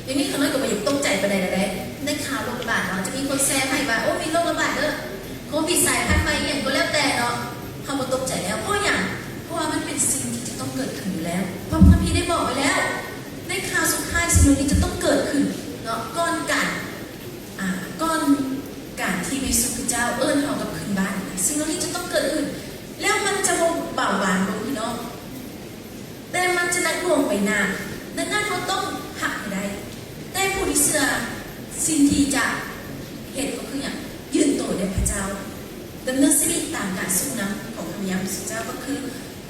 ດຽວນີ້ຂ້ານ້ອຍກໍບໍ່ຢາກຕົກໃຈປານໃດແລ້ວເດ້ ໄດ້ຂ່າວໂລກລະບາດເນາະ, ຈະມີຄົນແຊໃຫ້ວ່າ ໂອ້ ມີໂລກລະບາດເດີ ໂຄວິດສາຍພັນໃໝ່ ອີ່ຫຍັງກໍແລ້ວແຕ່ເນາະ, ເຮົາບໍ່ຕົກໃຈແລ້ວ. ເພາະຫຍັງ? ເພາະວ່າມັນເປັນສິ່ງທີ່ຈະຕ້ອງເກີດຂຶ້ນຢູ່ແລ້ວ, ເພາະພະຄຳພີໄດ້ບອກໄວ້ແລ້ວ ໃນຄາວສຸດທ້າຍສິ່ງເຫຼົ່ານີ້ຈະຕ້ອງເກີດຂຶ້ນເນາະ, ກ່ອນການ ອາ ກ່ອນການທີ່ພະເຢຊູຄຣິສເຈົ້າເອີ້ນເຮົາກັບຄືນບ້ານ, ສິ່ງເຫຼົ່ານີ້ຈະຕ້ອງເກີດຂຶ້ນ ແລ້ວມັນຈະບໍ່ເບົາບາງລົງພີ່ນ້ອງ. ແຕ່ມັນຈະໜັກໜ່ວງໄປນານ, ດັ່ງນັ້ນເຮົາຕ້ອງຮັບໃຫ້ໄດ້. ແຕ່ຜູ້ທີ່ເຊື່ອ, ສິ່ງທີ່ຈະເຮັດກໍຄືຫຍັງ? ຢືນໂຕແດ່ພະເຈົ້າ, ດຳເນີນຊີວິດຕາມການຊົງນຳຂອງພະວິນຍານບໍລິສຸດເຈົ້າ, ກໍຄື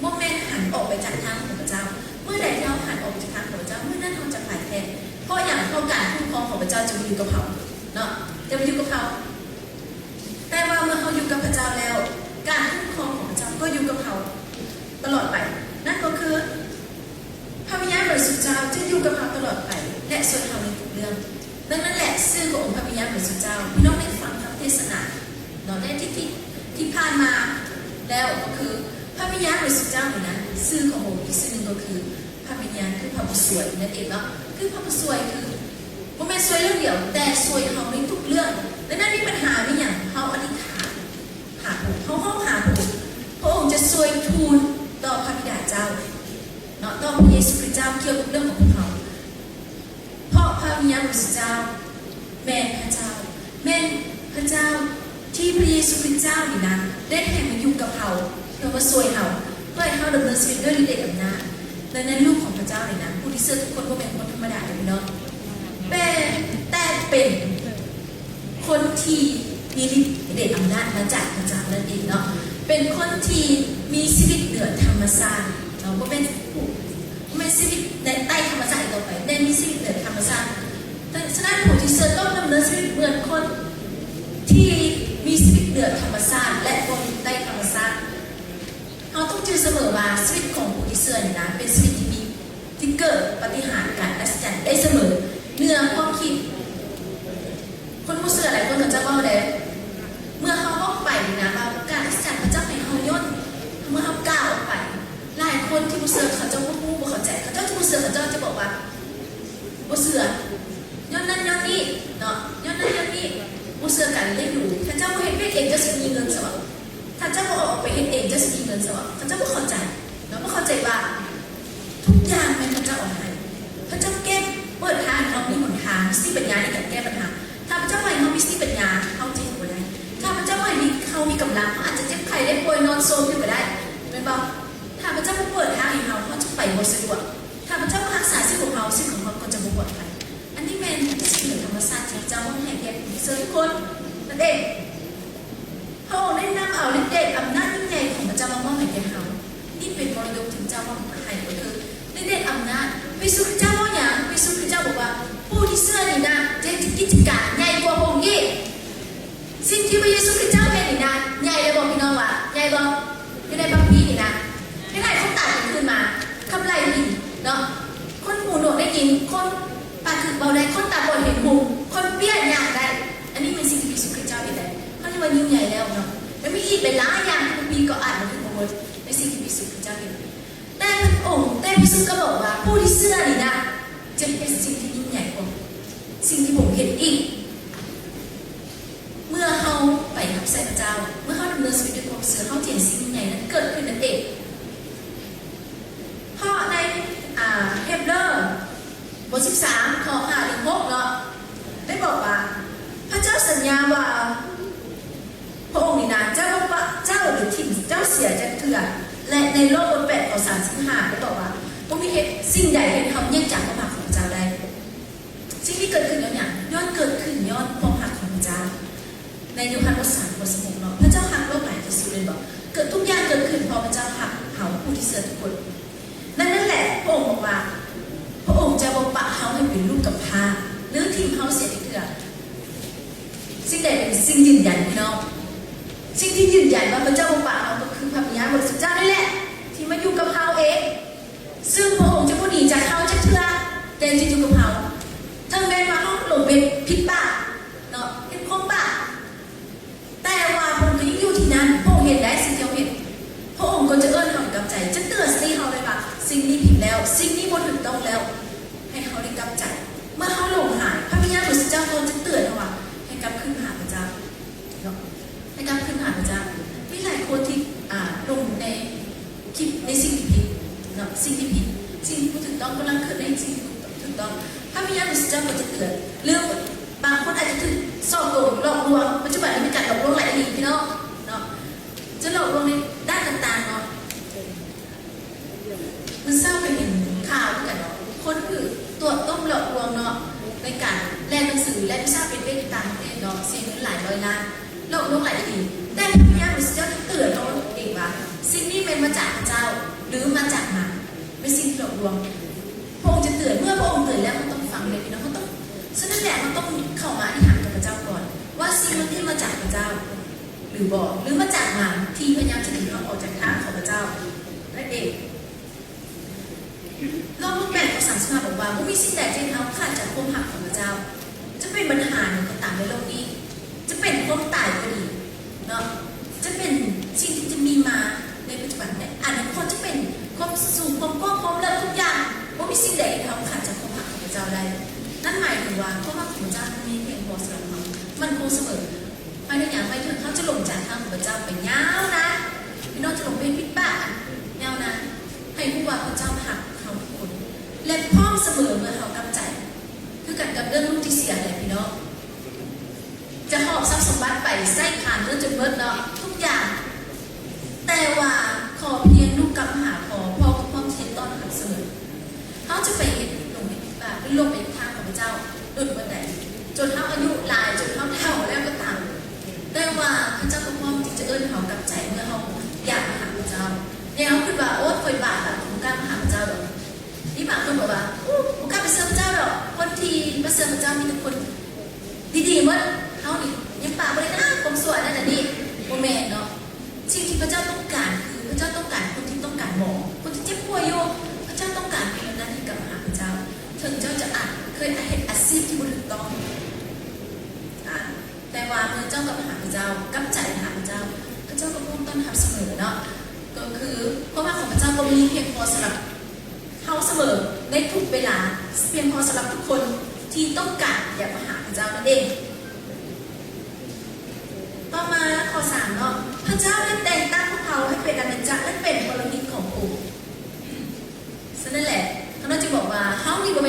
ບໍ່ແມ່ນຫັນອອກໄປຈາກທາງຂອງພະເຈົ້າ. ເມື່ອໃດທີ່ເຮົາຫັນອອກໄປຈາກທາງຂອງພະເຈົ້າ, ເມື່ອນັ້ນເຮົາຈະໄປແທ້. ເພາະຫຍັງ? ເພາະການຄຸ້ມຄອງຂອງພະເຈົ້າຈະມາຢູ່ກັບເຮົາເນາະ, ຈະມາຢູ່ກັບເຮົາ. ແຕ່ວ່າເມື່ອເຮົາຢູ່ກັບພະເຈົ້າແລ້ວ, ການຄຸ້ມຄອງຂອງພະເຈົ້າກໍຢູ່ກັບເຮົາຕະຫຼອດໄປ. ນັ້ນກໍຄື ພະວິນຍານບໍລິສຸດເຈົ້າຈະຢູ່ກັບເຮົາຕະຫຼອດໄປ ແລະ ຊ່ວຍເຮົາໃນທຸກເລື່ອງ. ດັ່ງນັ້ນແຫຼະ ຊື່ຂອງອົງພະວິນຍານບໍລິສຸດເຈົ້າ, ພີ່ນ້ອງໄດ້ຟັງຄຳເທດສະໜາເນາະ ໃນອາທິດທີ່ ທີ່ຜ່ານມາແລ້ວ, ກໍຄືພະວິນຍານບໍລິສຸດເຈົ້ານີ້ນະ, ຊື່ຂອງພະອົງອີກຊື່ໜຶ່ງກໍຄື ພະວິນຍານຄືພະຜູ້ຊ່ວຍນັ້ນເອງເນາະ. ຄືພະຜູ້ຊ່ວຍ ຄືບໍ່ແມ່ນຊ່ວຍເລື່ອງດຽວ, ແຕ່ຊ່ວຍເຮົາໃນທຸກເລື່ອງ. ດັ່ງນັ້ນມີບັນຫາມີຫຍັງ, ເຮົາອະທິຖານຫາພະອົງ, ເຮົາຮ້ອງຫາພະອົງ, ພະອົງຈະຊ່ວຍທູນຕໍ່ພະບິດາເຈົ້າເນາະ, ຕໍ່ພະເຢຊູຄຣິສເຈົ້າ ກ່ຽວກັບເລື່ອງຂອງພວກເຮົາ. ເພາະພະວິນຍານບໍລິສຸດເຈົ້າແມ່ນພະເຈົ້າ, ແມ່ນພະເຈົ້າທີ່ພະເຢຊູຄຣິສເຈົ້ານີ້ນະ ໄດ້ແຜ່ມາຢູ່ກັບເຮົາ ເພື່ອມາຊ່ວຍເຮົາ, ເພື່ອໃຫ້ເຮົາດຳເນີນຊີວິດດ້ວຍລິດເດດອຳນາດ. ດັ່ງນັ້ນ ລູກຂອງພະເຈົ້ານີ້ນະ, ຜູ້ທີ່ເຊື່ອທຸກຄົນບໍ່ແມ່ນຄົນທຳມະດາເດ້ພີ່ນ້ອງ, ແຕ່ ແຕ່ເປັນຄົນທີ່ມີລິດເດດອຳນາດມາຈາກພະເຈົ້ານັ້ນເອງເນາະ, ເປັນຄົນທີ່ມີຊີວິດເໜືອທຳມະຊາດເນາະ, ບໍ່ແມ່ນຜູ້ ແມ່ນຊີວິດໃນໃຕ້ທຳມະຊາດອີກຕໍ່ໄປ, ແຕ່ມີຊີວິດເໜືອທຳມະຊາດ. ສະນັ້ນ ຜູ້ທີ່ເຊື່ອຕ້ອງດຳເນີນຊີວິດເໝືອນຄົນທີ່ມີຊີວິດເໜືອທຳມະຊາດ ແລະ ບໍ່ຢູ່ໃຕ້ທຳມະຊາດ. ເຮົາຕ້ອງຈື່ສະເໝີວ່າ ຊີວິດຂອງຜູ້ທີ່ເຊື່ອນີ້ນະ ເປັນຊີວິດທີ່ມີ ທີ່ເກີດປາຕິຫານການອັດສະຈັນໄດ້ສະເໝີ ເໜືອຄວາມຄິດ. ຄົນບໍ່ເຊື່ອຫຼາຍຄົນເຂົາເຈົ້າເວົ້າເດ້ ເມື່ອເຮົາອອກໄປນີ້ນະ ວ່າການອັດສະຈັນພະເຈົ້າໃຫ້ເຮົາຍ້ອນ ເມື່ອເຮົາກ່າວອອກໄປ ຫຼາຍຄົນທີ່ບໍ່ເຊື່ອ ເຂົາເຈົ້າບໍ່ຮູ້ ບໍ່ເຂົ້າໃຈ ເຂົາເຈົ້າຈະບໍ່ເຊື່ອ ເຂົາເຈົ້າຈະບອກວ່າບໍ່ເຊື່ອ ຍ້ອນນັ້ນຍ້ອນນີ້ເນາະ ຍ້ອນນັ້ນຍ້ອນນີ້ ບໍ່ເຊື່ອການລ້ຽງດູ. ຖ້າເຈົ້າບໍ່ເຮັດວຽກເອງ ເຈົ້າຊິມີເງິນຊະບໍ? ຖ້າ ເຈົ້າບໍ່ອອກໄປເຮັດເອງ ເຈົ້າຊິມີເງິນໃສວະ? ເຂົາເຈົ້າບໍ່ເຂົ້າໃຈເນາະ, ບໍ່ເຂົ້າໃຈວ່າທຸກຢ່າງແມ່ນພະເຈົ້າເອົາໃຫ້. ພະເຈົ້າແກ້ ເປີດທາງໃຫ້ເຮົາມີຫົນທາງ, ມີສະຕິປັນຍາໃນການແກ້ບັນຫາ. ຖ້າພະເຈົ້າບໍ່ໃຫ້ເຮົາມີສະຕິປັນຍາ, ເຮົາຈະເຮັດບໍ່ໄດ້. ຖ້າພະເຈົ້າບໍ່ໃຫ້ມີ, ເຮົາມີກຳລັງ, ເຮົາອາດຈະເຈັບໄຂ້ໄດ້ປ່ວຍ, ນອນໂຊມຢູ່ກໍໄດ້, ແມ່ນບໍ່? ຖ້າພະເຈົ້າບໍ່ເປີດທາງໃຫ້ເຮົາ, ເຮົາຈະໄປບໍ່ສະດວກ. ຖ້າພະເຈົ້າບໍ່ຮັກສາຊີວິດຂອງເຮົາ, ຊີວິດຂອງເຮົາກໍຈະບໍ່ປອດໄພ. ອັນນີ້ແມ່ນສິ່ງເໜືອທຳມະຊາດທີ່ພະເຈົ້າມອບໃຫ້ແກ່ຜູ້ທີ່ເຊື່ອທຸກຄົນນັ້ນເອງ. ພະອົງໄດ້ນຳເອົາລິດເດດອຳນາດຍິ່ງໃຫຍ່ຂອງພະເຈົ້າມາມອບໃຫ້ແກ່ເຮົາ. ນີ້ເປັນມໍລະດົກທີ່ພະເຈົ້າມອບໃຫ້, ກໍຄືລິດເດດອຳນາດ. ພະເຢຊູຄຣິດເຈົ້າເວົ້າຫຍັງ? ພະເຢຊູຄຣິດເຈົ້າບອກວ່າ ຜູ້ທີ່ເຊື່ອນີ້ນະ ຈະເຮັດກິດຈະການໃຫຍ່ກວ່າພະອົງອີກ. ສິ່ງທີ່ພະເຢຊູຄຣິດເຈົ້າເຮັດນີ້ນະ ໃຫຍ່ແລ້ວບໍ່ ພີ່ນ້ອງ? ວ່າໃຫຍ່ບໍ່? ຢູ່ໃນພະຄຳພີນີ້ນະ ເຮັດໃຫ້ຄົນຕາຍເປັນຄືນມາ, ຂັບໄລ່ຜີເນາະ, ຄົນຫູໜວກໄດ້ຍິນ, ຄົນປາກກຶກເວົ້າໄດ້, ຄົນຕາບອດເຫັນຮຸ່ງ, ຄົນເປ້ຍຍ່າງໄດ້. ອັນນີ້ແມ່ນສິ່ງທີ່ພະເຢຊູຄຣິດເຈົ້າເຮັດໄດ້. ເຮົາຍັງວ່າຍິ່ງໃຫຍ່ແລ້ວເນາະ, ແລະ ມີອີກຫຼາຍໆຢ່າງທີ່ພະຄຳພີກໍອ່ານບໍ່ເຖິງບໍ່ໝົດ ໃນສິ່ງທີ່ພະເຢຊູຄຣິດເຈົ້າເຮັດ. ແຕ່ພະອົງ, ແຕ່ພະເຢຊູກໍບອກວ່າ ຜູ້ທີ່ເຊື່ອນີ້ນະ ຈະເຮັດສິ່ງທີ່ຍິ່ງໃຫຍ່ກວ່າສິ່ງທີ່ພະອົງເຮັດອີກ. ເມື່ອເຮົາໄປຮັບໃຊ້ພະເຈົ້າ, ເມື່ອເຮົາດຳເນີນຊີວິດດ້ວຍຄວາມເຊື່ອ, ເຮົາຈະເຫັນສິ່ງໃຫຍ່ນັ້ນເກີດຂຶ້ນນັ້ນເອງ. ເພາະໃນ ອ່າ ເຮັບເຣີ ບົດສິບສາມ ຂໍ້ຫ້າເຖິງຫົກເນາະ ໄດ້ບອກວ່າ ພະເຈົ້າສັນຍາວ່າ ພະອົງນີ້ນະ ຈະບໍ່ປະເຈົ້າ ຫຼື ຖິ້ມເຈົ້າເສຍຈັກເທື່ອ. ແລະ ໃນໂລມບົດແປດ ຂໍ້ສາມສິບຫ້າ ໄດ້ບອກວ່າ ບໍ່ມີເຮັດ ສິ່ງໃດເຮັດໃຫ້ເຮົາແຍກຈາກຄວາມຮັກຂອງພະເຈົ້າໄດ້. ສິ່ງນີ້ເກີດຂຶ້ນຍ້ອນຫຍັງ? ຍ້ອນເກີດຂຶ້ນຍ້ອນຄວາມຮັກຂອງພະເຈົ້າ. ໃນໂຍຮັນບົດສາມ ຂໍ້ສິບຫົກເນາະ, ພະເຈົ້າຮັກໂລກຫຼາຍທີ່ສຸດ ແມ່ນບໍ່? ເກີດ ທຸກຢ່າງເກີດຂຶ້ນເພາະພະເຈົ້າຮັກເຮົາຜູ້ທີ່ເຊື່ອທຸກຄົນ. ດັ່ງນັ້ນແຫຼະ ພະອົງບອກວ່າ ພະອົງຈະບໍ່ປະເຮົາໃຫ້ເປັນລູກກຳພ້າ ຫຼື ຖິ້ມເຮົາເສຍຈັກເທື່ອ. ສິ່ງໃດເປັນສິ່ງຢືນຢັນ ພີ່ນ້ອງ? ສິ່ງທີ່ຢືນຢັນວ່າພະເຈົ້າບໍ່ປະເຮົາ ກໍຄືພະວິນຍານບໍລິສຸດເຈົ້ານີ້ແຫຼະ ທີ່ມາຢູ່ກັບເຮົາເອງ. ຊຶ່ງພະອົງຈະບໍ່ໜີຈາກເຮົາຈັກເທື່ອ, ແຕ່ຈະຢູ່ກັບເຮົາ. ເຖິງແມ່ນວ່າເຮົາຫຼົງໄປຜິດບາບເນາະ, ເຮັດຄວາມບາບ, ແຕ່ວ່າພະອົງກໍຍັງຢູ່ທີ່ນັ້ນ. ພະອົງເຫັນໄດ້ສິ່ງທີ່ເຮົາເຮັດ, ພະອົງກໍຈະເອີ້ນເຮົາໃຫ້ກັບໃຈ, ຈະເຕືອນສະຕິເຮົາໄດ້ວ່າ ສິ່ງນີ້ຜິດແລ້ວ, ສິ່ງນີ້ບໍ່ຖືກຕ້ອງແລ້ວ, ໃຫ້ເຮົາໄດ້ກັບໃຈ. ເມື່ອເຮົາຫຼົງຫາຍ, ພະວິນຍານບໍລິສຸດເຈົ້າກໍຈະເຕືອນເຮົາວ່າ ໃຫ້ກັບຄືນມາຫາພະເຈົ້າ. ເນາະ ໃຫ້ກັບຄືນຫາພະເຈົ້າ. ມີຫຼາຍຄົນທີ່ ອ່າ ຫຼົງໃນ ຄິດໃນສິ່ງທີ່ຜິດເນາະ, ສິ່ງທີ່ຜິດ, ສິ່ງທີ່ບໍ່ຖືກຕ້ອງ, ກຳລັງຄິດໃນສິ່ງທີ່ບໍ່ຖືກຕ້ອງ. ພະວິນຍານບໍລິສຸດເຈົ້າກໍຈະເຕືອນ. ຫຼື ບາງຄົນອາດຈະຖືກສໍ້ໂກງ, ຫຼອກລວງ. ປັດຈຸບັນນີ້ມີການຫຼອກລວງຫຼາຍອີ່ຫຼີ ພີ່ນ້ອງເນາະ, ຈະຫຼອກລວງໃນດ້ານຕ່າງໆເນາະ. ມື້ເຊົ້າໄປເຫັນຂ່າວຄືກັນເນາະ, ຄົນຖືກຕົວະຕົ້ມຫຼອກລວງເນາະ ໃນການແລກໜັງສື ແລກວິຊາເປັນເວກຢູ່ຕ່າງປະເທດເນາະ, ເສຍເງິນຫຼາຍຮ້ອຍລ້ານ, ຫຼອກລວງຫຼາຍອີ່ຫຼີ. ແຕ່ພະວິນຍານບໍລິສຸດເຈົ້າໄດ້ເຕືອນເຮົາເອງວ່າ ສິ່ງນີ້ແມ່ນມາຈາກພະເຈົ້າ ຫຼື ມາຈາກມານ, ເປັນສິ່ງທີ່ຫຼອກລວງ. ພະອົງຈະເຕືອນ, ເມື່ອພະອົງເຕືອນແລ້ວ ເຮົາຕ້ອງຟັງເດ້ ພີ່ນ້ອງ, ເຮົາຕ້ອງ, ສະນັ້ນແຫຼະ ເຮົາຕ້ອງເຂົ້າມາອະທິຖານກັບພະເຈົ້າກ່ອນ ວ່າສິ່ງເຫຼົ່ານີ້ມາຈາກພະເຈົ້າ ຫຼືບໍ່ ຫຼືມາຈາກມານທີ່ພະຍາຍາມຈະດຶງເຮົາອອກຈາກທາງຂອງພະເຈົ້ານັ້ນເອງ. ໂລມບົດແປດ ຂໍ້ສາມສິບຫ້າ ບອກວ່າ ບໍ່ມີສິ່ງໃດທີ່ເຮັດໃຫ້ເຮົາຂາດຈາກຄວາມຮັກຂອງພະເຈົ້າ. ຈະເປັນບັນຫາຫຍັງກໍຕາມໃນໂລກນີ້, ຈະເປັນຄວາມຕາຍກໍດີເນາະ, ຈະເປັນສິ່ງທີ່ຈະມີມາໃນປັດຈຸບັນ, ໃນອະນາຄົດຈະເປັນຄວາມສູງ, ຄວາມກວ້າງ, ຄວາມເລິກ, ທຸກຢ່າງ, ບໍ່ມີສິ່ງໃດເຮັດໃຫ້ເຮົາຂາດຈາກຄວາມຮັກຂອງພະເຈົ້າໄດ້. ນັ້ນໝາຍເຖິງວ່າຄວາມຮັກຂອງພະເຈົ້າມີພຽງພໍສຳລັບເຮົາ, ໝັ້ນຄົງສະເໝີ. ໝາຍເຖິງຫຍັງ? ໝາຍເຖິງເຮົາຈະຫຼົງຈາກທາງຂອງພະເຈົ້າໄປຍາວນານ, ພີ່ນ້ອງຈະຫຼົງໄປຜິດບາບຍາວນານ. ໃຫ້ຮູ້ວ່າພະເຈົ້າຮັກເຮົາທຸກຄົນ ແລະ ພ້ອມສະເໝີເມື່ອເຮົາກັບໃຈ. ຄືກັນກັບເລື່ອງລູກທີ່ເສຍແຫຼະ ພີ່ນ້ອງ, ຈະຫອບຊັບສົມບັດໄປໃຊ້ຂາດເງິນຈົນໝົດເນາະ ທຸກຢ່າງ, ແຕ່ວ່າຂໍພຽງລູກກັບມາຫາພໍ່, ພໍ່ກໍພ້ອມທີ່ຈະຕ້ອນຮັບສະເໝີ. ເຮົາຈະໄປເຮັດ ຫຼົງເຮັດຜິດບາບ ຫຼື ຫຼົງໄປທາງຂອງພະເຈົ້າດົນປານໃດ? ຈົນເຮົາອາຍຸຫຼາຍ, ຈົນເຮົາເຖົ້າແລ້ວກໍຕາມ, ແຕ່ວ່າພະເຈົ້າກໍພ້ອມທີ່ຈະເອີ້ນເຮົາກັບໃຈເມື່ອເຮົາຢາກມາຫາພະເຈົ້າ. ແຕ່ເຮົາຄິດວ່າ ໂອ້ຍ ຂ້ອຍບາບຫຼາຍ, ຂ້ອຍບໍ່ກ້າມາຫາພະເຈົ້າດອກ. ມີບາງຄົນບອກວ່າ ໂອ້ ບໍ່ກ້າໄປເຊື່ອພະເຈົ້າດອກ, ຄົນທີ່ມາເຊື່ອພະເຈົ້າມີແຕ່ຄົນດີໆໝົດ, ເຮົານີ້ຍັງປາບໍ່ໄດ້ນະ ຄວາມຊົ່ວອັນນັ້ນອັນນີ້. ບໍ່ແມ່ນເນາະ. ສິ່ງທີ່ພະເຈົ້າຕ້ອງການຄື ພະເຈົ້າຕ້ອງການຄົນທີ່ຕ້ອງການໝໍ, ຄົນທີ່ເຈັບປ່ວຍຢູ່. ພະເຈົ້າຕ້ອງການຄົນເຫຼົ່ານັ້ນທີ່ກັບມາຫາພະເຈົ້າ. ເຖິງເຈົ້າຈະອາດເຄີຍເຮັດອາຊີບທີ່ບໍ່ຖືກຕ້ອງ, ອາ ແຕ່ວ່າເມື່ອເຈົ້າກັບມາຫາພະເຈົ້າ, ກັບໃຈມາຫາພະເຈົ້າ, ພະເຈົ້າກໍພ້ອມຕ້ອນຮັບສະເໝີເນາະ. ກໍຄືຄວາມຮັກຂອງພະເຈົ້າກໍມີພຽງພໍສຳລັບ ເຮົາສະເໝີໃນທຸກເວລາ, ພຽງພໍສຳລັບທຸກຄົນທີ່ຕ້ອງການຢາກມາຫາພະເຈົ້ານັ້ນເອງ. ຕໍ່ມາຂໍ້ສາມເນາະ, ພະເຈົ້າໄດ້ແຕ່ງ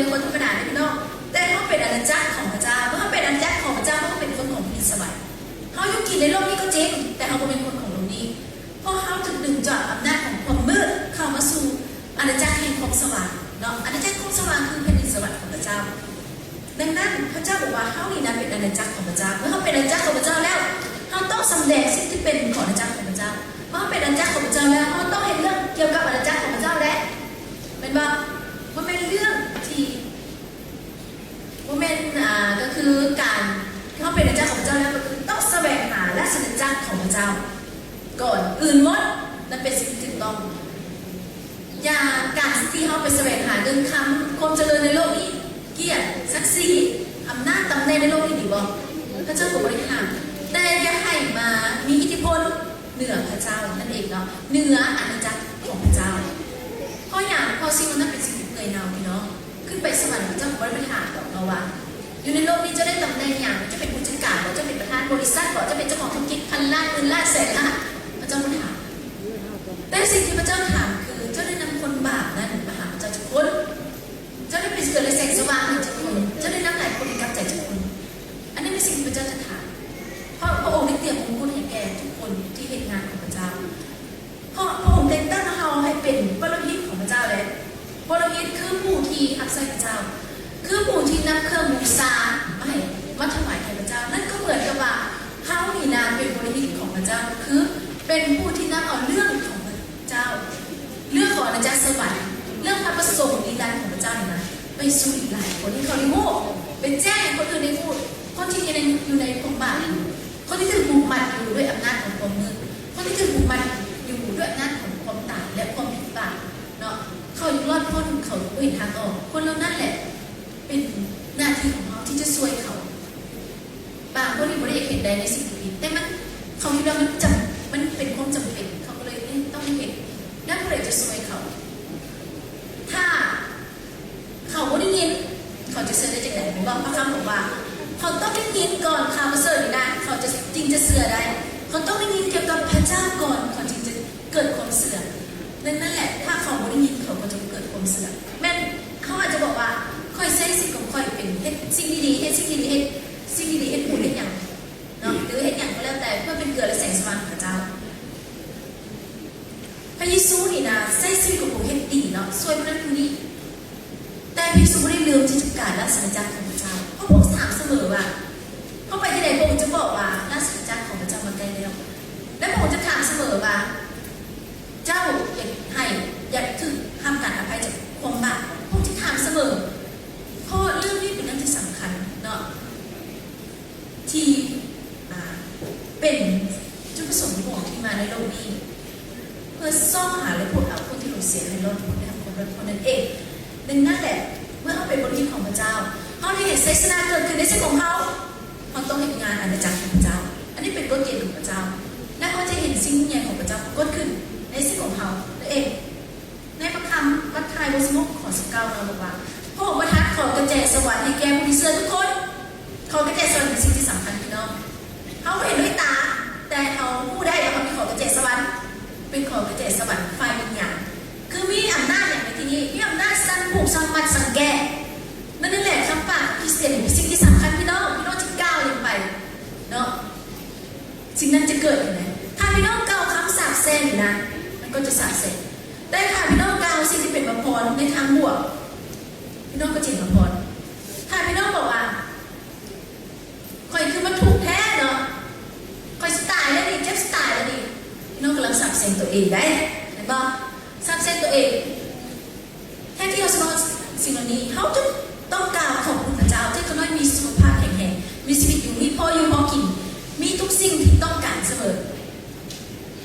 ຄົນທຳມະດາເດ້ພີ່ນ້ອງ, ແຕ່ເຮົາເປັນອານາຈັກຂອງພະເຈົ້າ. ເມື່ອເຮົາເປັນອານາຈັກຂອງພະເຈົ້າ, ເຮົາກໍເປັນຄົນຂອງແຜ່ນດິນສະຫວັນ. ເຮົາຢູ່ກິນໃນໂລກນີ້ກໍຈິງ, ແຕ່ເຮົາບໍ່ແມ່ນຄົນຂອງໂລກນີ້. ເພາະເຮົາຖືກດຶງຈອດອຳນາດຂອງຄວາມມືດເຂົ້າມາສູ່ອານາຈັກແຫ່ງຄວາມສະຫວ່າງເນາະ. ອານາຈັກຄວາມສະຫວ່າງຄືແຜ່ນດິນສະຫວັນຂອງພະເຈົ້າ. ດັ່ງນັ້ນ ພະເຈົ້າບອກວ່າເຮົານີ້ນະເປັນອານາຈັກຂອງພະເຈົ້າ. ເມື່ອເຮົາເປັນອານາຈັກຂອງພະເຈົ້າແລ້ວ, ເຮົາຕ້ອງສຳແດງສິ່ງທີ່ເປັນຂອງອານາຈັກຂອງພະເຈົ້າ. ເມື່ອເຮົາເປັນອານາຈັກຂອງພະເຈົ້າແລ້ວ, ເຮົາຕ້ອງເຮັດເລື່ອງກ່ຽວກັບອານາຈັກຂອງພະເຈົ້າແດ່. ແມ່ນບໍ່? ບໍ່ແມ່ນເລື່ອງທີ່ ບໍ່ແມ່ນ ອ່າ ກໍຄືການທີ່ເຮົາເປັນອານາຈັກຂອງພະເຈົ້າແລ້ວ ກໍຄືຕ້ອງສະແຫວງຫາລາຊະອານາຈັກຂອງພະເຈົ້າກ່ອນອື່ນໝົດ. ນັ້ນເປັນສິ່ງທີ່ຖືກຕ້ອງ. ຢ່າ ການທີ່ເຮົາໄປສະແຫວງຫາເງິນຄຳ, ຄວາມຈະເລີນໃນໂລກນີ້, ກຽດ, ສັກສີ, ອຳນາດ, ຕຳແໜ່ງໃນໂລກນີ້ດີບໍ່? ພະເຈົ້າກໍບໍ່ໄດ້ຫ້າມ, ແຕ່ຢ່າໃຫ້ມາມີອິດທິພົນເໜືອພະເຈົ້ານັ້ນເອງເນາະ, ເໜືອອານາຈັກຂອງພະເຈົ້າ. ເພາະຫຍັງ? ເພາະສິ່ງເຫຼົ່ານັ້ນເປັນສິ່ງທີ່ເປື່ອຍເນົ່າ, ພີ່ນ້ອງ. ຂຶ້ນໄປສະຫວັນ ພະເຈົ້າບໍ່ໄດ້ໄປຖາມດອກເນາະວ່າ ຢູ່ໃນໂລກນີ້ເຈົ້າໄດ້ຕຳແໜ່ງຫຍັງ, ເຈົ້າເປັນຜູ້ຈັດການບໍ່, ເຈົ້າເປັນປະທານບໍລິສັດບໍ່, ເຈົ້າເປັນເຈົ້າຂອງທຸລະກິດພັນລ້ານ ໝື່ນລ້ານ ແສນລ້ານ, ພະເຈົ້າບໍ່ຖາມ. ແຕ່ສິ່ງທີ່ພະເຈົ້າຖາມຄື ເຈົ້າໄດ້ນຳຄົນບາບນັ້ນມາຫາພະເຈົ້າຈັກຄົນ? ເຈົ້າໄດ້ເປັນເກືອ ແລະ ແສງສະຫວ່າງໃຫ້ຈັກຄົນ? ເຈົ້າໄດ້ນຳຫຼາຍຄົນໃຫ້ກັບໃຈຈັກຄົນ? ອັນນີ້ເປັນສິ່ງທີ່ພະເຈົ້າຈະຖາມ, ເພາະພະອົງໄດ້ຕຽມມົງກຸດໃຫ້ແກ່ທຸກຄົນທີ່ເຮັດງານຂອງພະເຈົ້າ. ເພາະພະອົງແຕ່ງຕັ້ງເຮົາໃຫ້ເປັນປະໂລຫິດຂອງພະເຈົ້າແລະ ປະໂລຫິດຄືຜູ້ທີ່ຮັບໃຊ້ພະເຈົ້າ, ຄືຜູ້ທີ່ນຳເຄື່ອງບູຊາມາໃຫ້ ມາຖວາຍແກ່ພະເຈົ້າ. ນັ້ນກໍເໝືອນກັບວ່າເຮົານີ້ນະເປັນປະໂລຫິດຂອງພະເຈົ້າ, ຄືເປັນຜູ້ທີ່ນຳເອົາເລື່ອງຂອງພະເຈົ້າ, ເລື່ອງຂອງອານາຈັກສະຫວັນ, ເລື່ອງພະປະສົງນິລັນຂອງພະເຈົ້ານີ້ນະ ໄປສູ່ອີກຫຼາຍຄົນ ໃຫ້ເຂົາໄດ້ຮູ້, ໄປແຈ້ງໃຫ້ຄົນອື່ນໄດ້ຮູ້, ຄົນທີ່ຍັງຢູ່ໃນຄວາມບາບຢູ່. ຄົນທີ່ຖືກຜູກມັດຢູ່ດ້ວຍອຳນາດຂອງຄວາມມືດ, ຄົນທີ່ຖືກຜູກມັດຢູ່ດ້ວຍອຳນາດຂອງຄວາມຕາຍ ແລະ ຄວາມຜິດບາບເນາະ, ເຂົາຍັງລອດພົ້ນ, ເຂົາບໍ່ເຫັນທາງອອກ. ຄົນເຫຼົ່ານັ້ນແຫຼະເປັນໜ້າທີ່ຂອງເຮົາທີ່ຈະຊ່ວຍເຂົາ. ບາງຄົນນີ້ບໍ່ໄດ້ຢາກເຮັດໃດໃນສິ່ງທີ່ຜິດ, ແຕ່ມັນ, ເຂົາຄິດວ່າມັນຈຳ, ມັນເປັນຄວາມຈຳເປັນ, ເຂົາກໍເລີຍຕ້ອງເຮັດ. ແລ້ວຜູ້ໃດຈະຊ່ວຍເຂົາ? ຖ້າ ເຂົາບໍ່ໄດ້ຍິນ, ເຂົາຈະເຊື່ອໄດ້ຈັ່ງໃດ? ເພາະວ່າພະຄຳບອກວ່າ ເຂົາຕ້ອງໄດ້ຍິນກ່ອນຂ່າວປະເສີດນີ້ນະ, ເຂົາຈະ, ຈຶ່ງຈະເຊື່ອໄດ້. ເຂົາຕ້ອງໄດ້ຍິນກ່ຽວກັບພະເຈົ້າກ່ອນ, ເຂົາຈຶ່ງຈະເກີດຄວາມເຊື່ອ. ດັ່ງນັ້ນແຫຼະ, ຖ້າເຂົາບໍ່ໄດ້ຍິນ, ເຂົາກໍຈະບໍ່ເກີດຄວາມເຊື່ອ. ແມ່ນເຮົາອາດຈະບອກວ່າ ຂ້ອຍໃຊ້ສິດຂອງຂ້ອຍເປັນ, ເຮັດສິ່ງດີໆ, ເຮັດສິ່ງດີໆ, ເຮັດສິ່ງດີໆ, ເຮັດບຸນເຮັດຫຍັງເນາະ, ຫຼືເຮັດຫຍັງກໍແລ້ວແຕ່ ເພື່ອເປັນເກືອ ແລະ ແສງສະຫວ່າງຂອງພະເຈົ້າ. ພະເຢຊູນີ້ນະ ໃຊ້ຊີວິດຂອງພະອົງເຮັດດີເນາະ, ຊ່ວຍຜູ້ນັ້ນຜູ້ນີ້, ແຕ່ພະເຢຊູບໍ່ໄດ້ລືມທີ່ຈະປະກາດລາຊະອານາຈັກຂອງພະເຈົ້າ. ເພາະພະອົງຖາມສະເໝີວ່າ ເຮົາໄປທີ່ໃດ ພະອົງຈະບອກວ່າ ລາຊະອານາຈັກຂອງພະເຈົ້າມາໃກ້ແລ້ວ. ແລະ ພະອົງຈະຖາມສະເໝີວ່າ ເຈົ້າຢາກໃຫ້, ຢາກຖືກຮັບການອະໄພຈາກຄວາມບາບ? ພະອົງຈະຖາມສະເໝີ. ເພາະເລື່ອງນີ້ເປັນເລື່ອງທີ່ສຳຄັນເນາະ. ທີ່ ອ່າ ເປັນຈຸດປະສົງຂອງທີ່ມາໃນໂລກນີ້ ເພື່ອຊອກຫາ ແລະ ພົບເອົາຄົນທີ່ຫຼົງເສຍໃຫ້ລອດພົ້ນ ໄດ້ຮັບຄວາມລອດພົ້ນນັ້ນເອງ. ດັ່ງນັ້ນແຫຼະ ເມື່ອເຮົາເປັນບຸດທິດຂອງພະເຈົ້າ, ເຮົາໄດ້ເຫັນໄຊຊະນະເກີດຂຶ້ນໃນຊີວິດຂອງເຮົາ, ເຮົາຕ້ອງເຮັດງານອານາຈັກຂອງພະເຈົ້າ. ອັນນີ້ເປັນກົດເກນຂອງພະເຈົ້າ ແລະ ເຮົາຈະເຫັນສິ່ງຍິ່ງໃຫຍ່ຂອງພະເຈົ້າປາກົດຂຶ້ນໃນຊີວິດຂອງເຮົານັ້ນເອງ. ໃນພະຄຳມັດທາຍ ບົດສິບຫົກ ຂໍ້ສິບເກົ້າ ເນາະ ບອກວ່າ ພະອົງປະທານຂໍກະແຈສະຫວັນໃຫ້ແກ່ຜູ້ທີ່ເຊື່ອທຸກຄົນ. ຂໍກະແຈສະຫວັນເປັນສິ່ງທີ່ສຳຄັນ ພີ່ນ້ອງ. ເຮົາບໍ່ເຫັນດ້ວຍຕາ, ແຕ່ເຮົາຮູ້ໄດ້ວ່າເຮົາມີຂໍກະແຈສະຫວັນ. ເປັນຂໍກະແຈສະຫວັນຝ່າຍວິນຍານ. ຄືມີອຳນາດຫຍັງໃນທີ່ນີ້? ມີອຳນາດສັ່ງຜູກ, ສັ່ງມັດ, ສັ່ງແກ້. ນັ້ນແຫຼະ ຄຳປາກຂອງຄຣິສຕຽນເປັນສິ່ງທີ່ສຳຄັນ ພີ່ນ້ອງ. ພີ່ນ້ອງຈະກ່າວຫຍັງໄປເນາະ, ສິ່ງນັ້ນຈະເກີດຂຶ້ນໄດ໋. ຖ້າພີ່ນ້ອງກ່າວຄຳສາບແຊ່ງນີ້ນະ, ມັນກໍຈະສາບແຊ່ງ. ແຕ່ຖ້າພີ່ນ້ອງກ່າວສິ່ງທີ່ເປັນພະພອນໃນທາງບວກ, ພີ່ນ້ອງກໍຈະເຫັນພະພອນ. ຖ້າພີ່ນ້ອງບອກວ່າ ຂ້ອຍຄືມັນທຸກແທ້ເນາະ, ຂ້ອຍຊິຕາຍແລ້ວນີ້, ເຈັບຊິຕາຍແລ້ວນີ້, ພີ່ນ້ອງກຳລັງສາບແຊ່ງຕົວເອງໄດ໋, ເຫັນບໍ່? ສາບແຊ່ງຕົວເອງ. ແທນທີ່ເຮົາຊິເວົ້າສິ່ງເຫຼົ່ານີ້, ເຮົາຈະຕ້ອງກ່າວຂອບຄຸນພະເຈົ້າ ທີ່ຂ້ານ້ອຍມີສຸຂະພາບແຂງແຮງ, ມີຊີວິດຢູ່, ມີພໍຢູ່ພໍກິນ, ມີທຸກສິ່ງທີ່ຕ້ອງການສະເໝີ.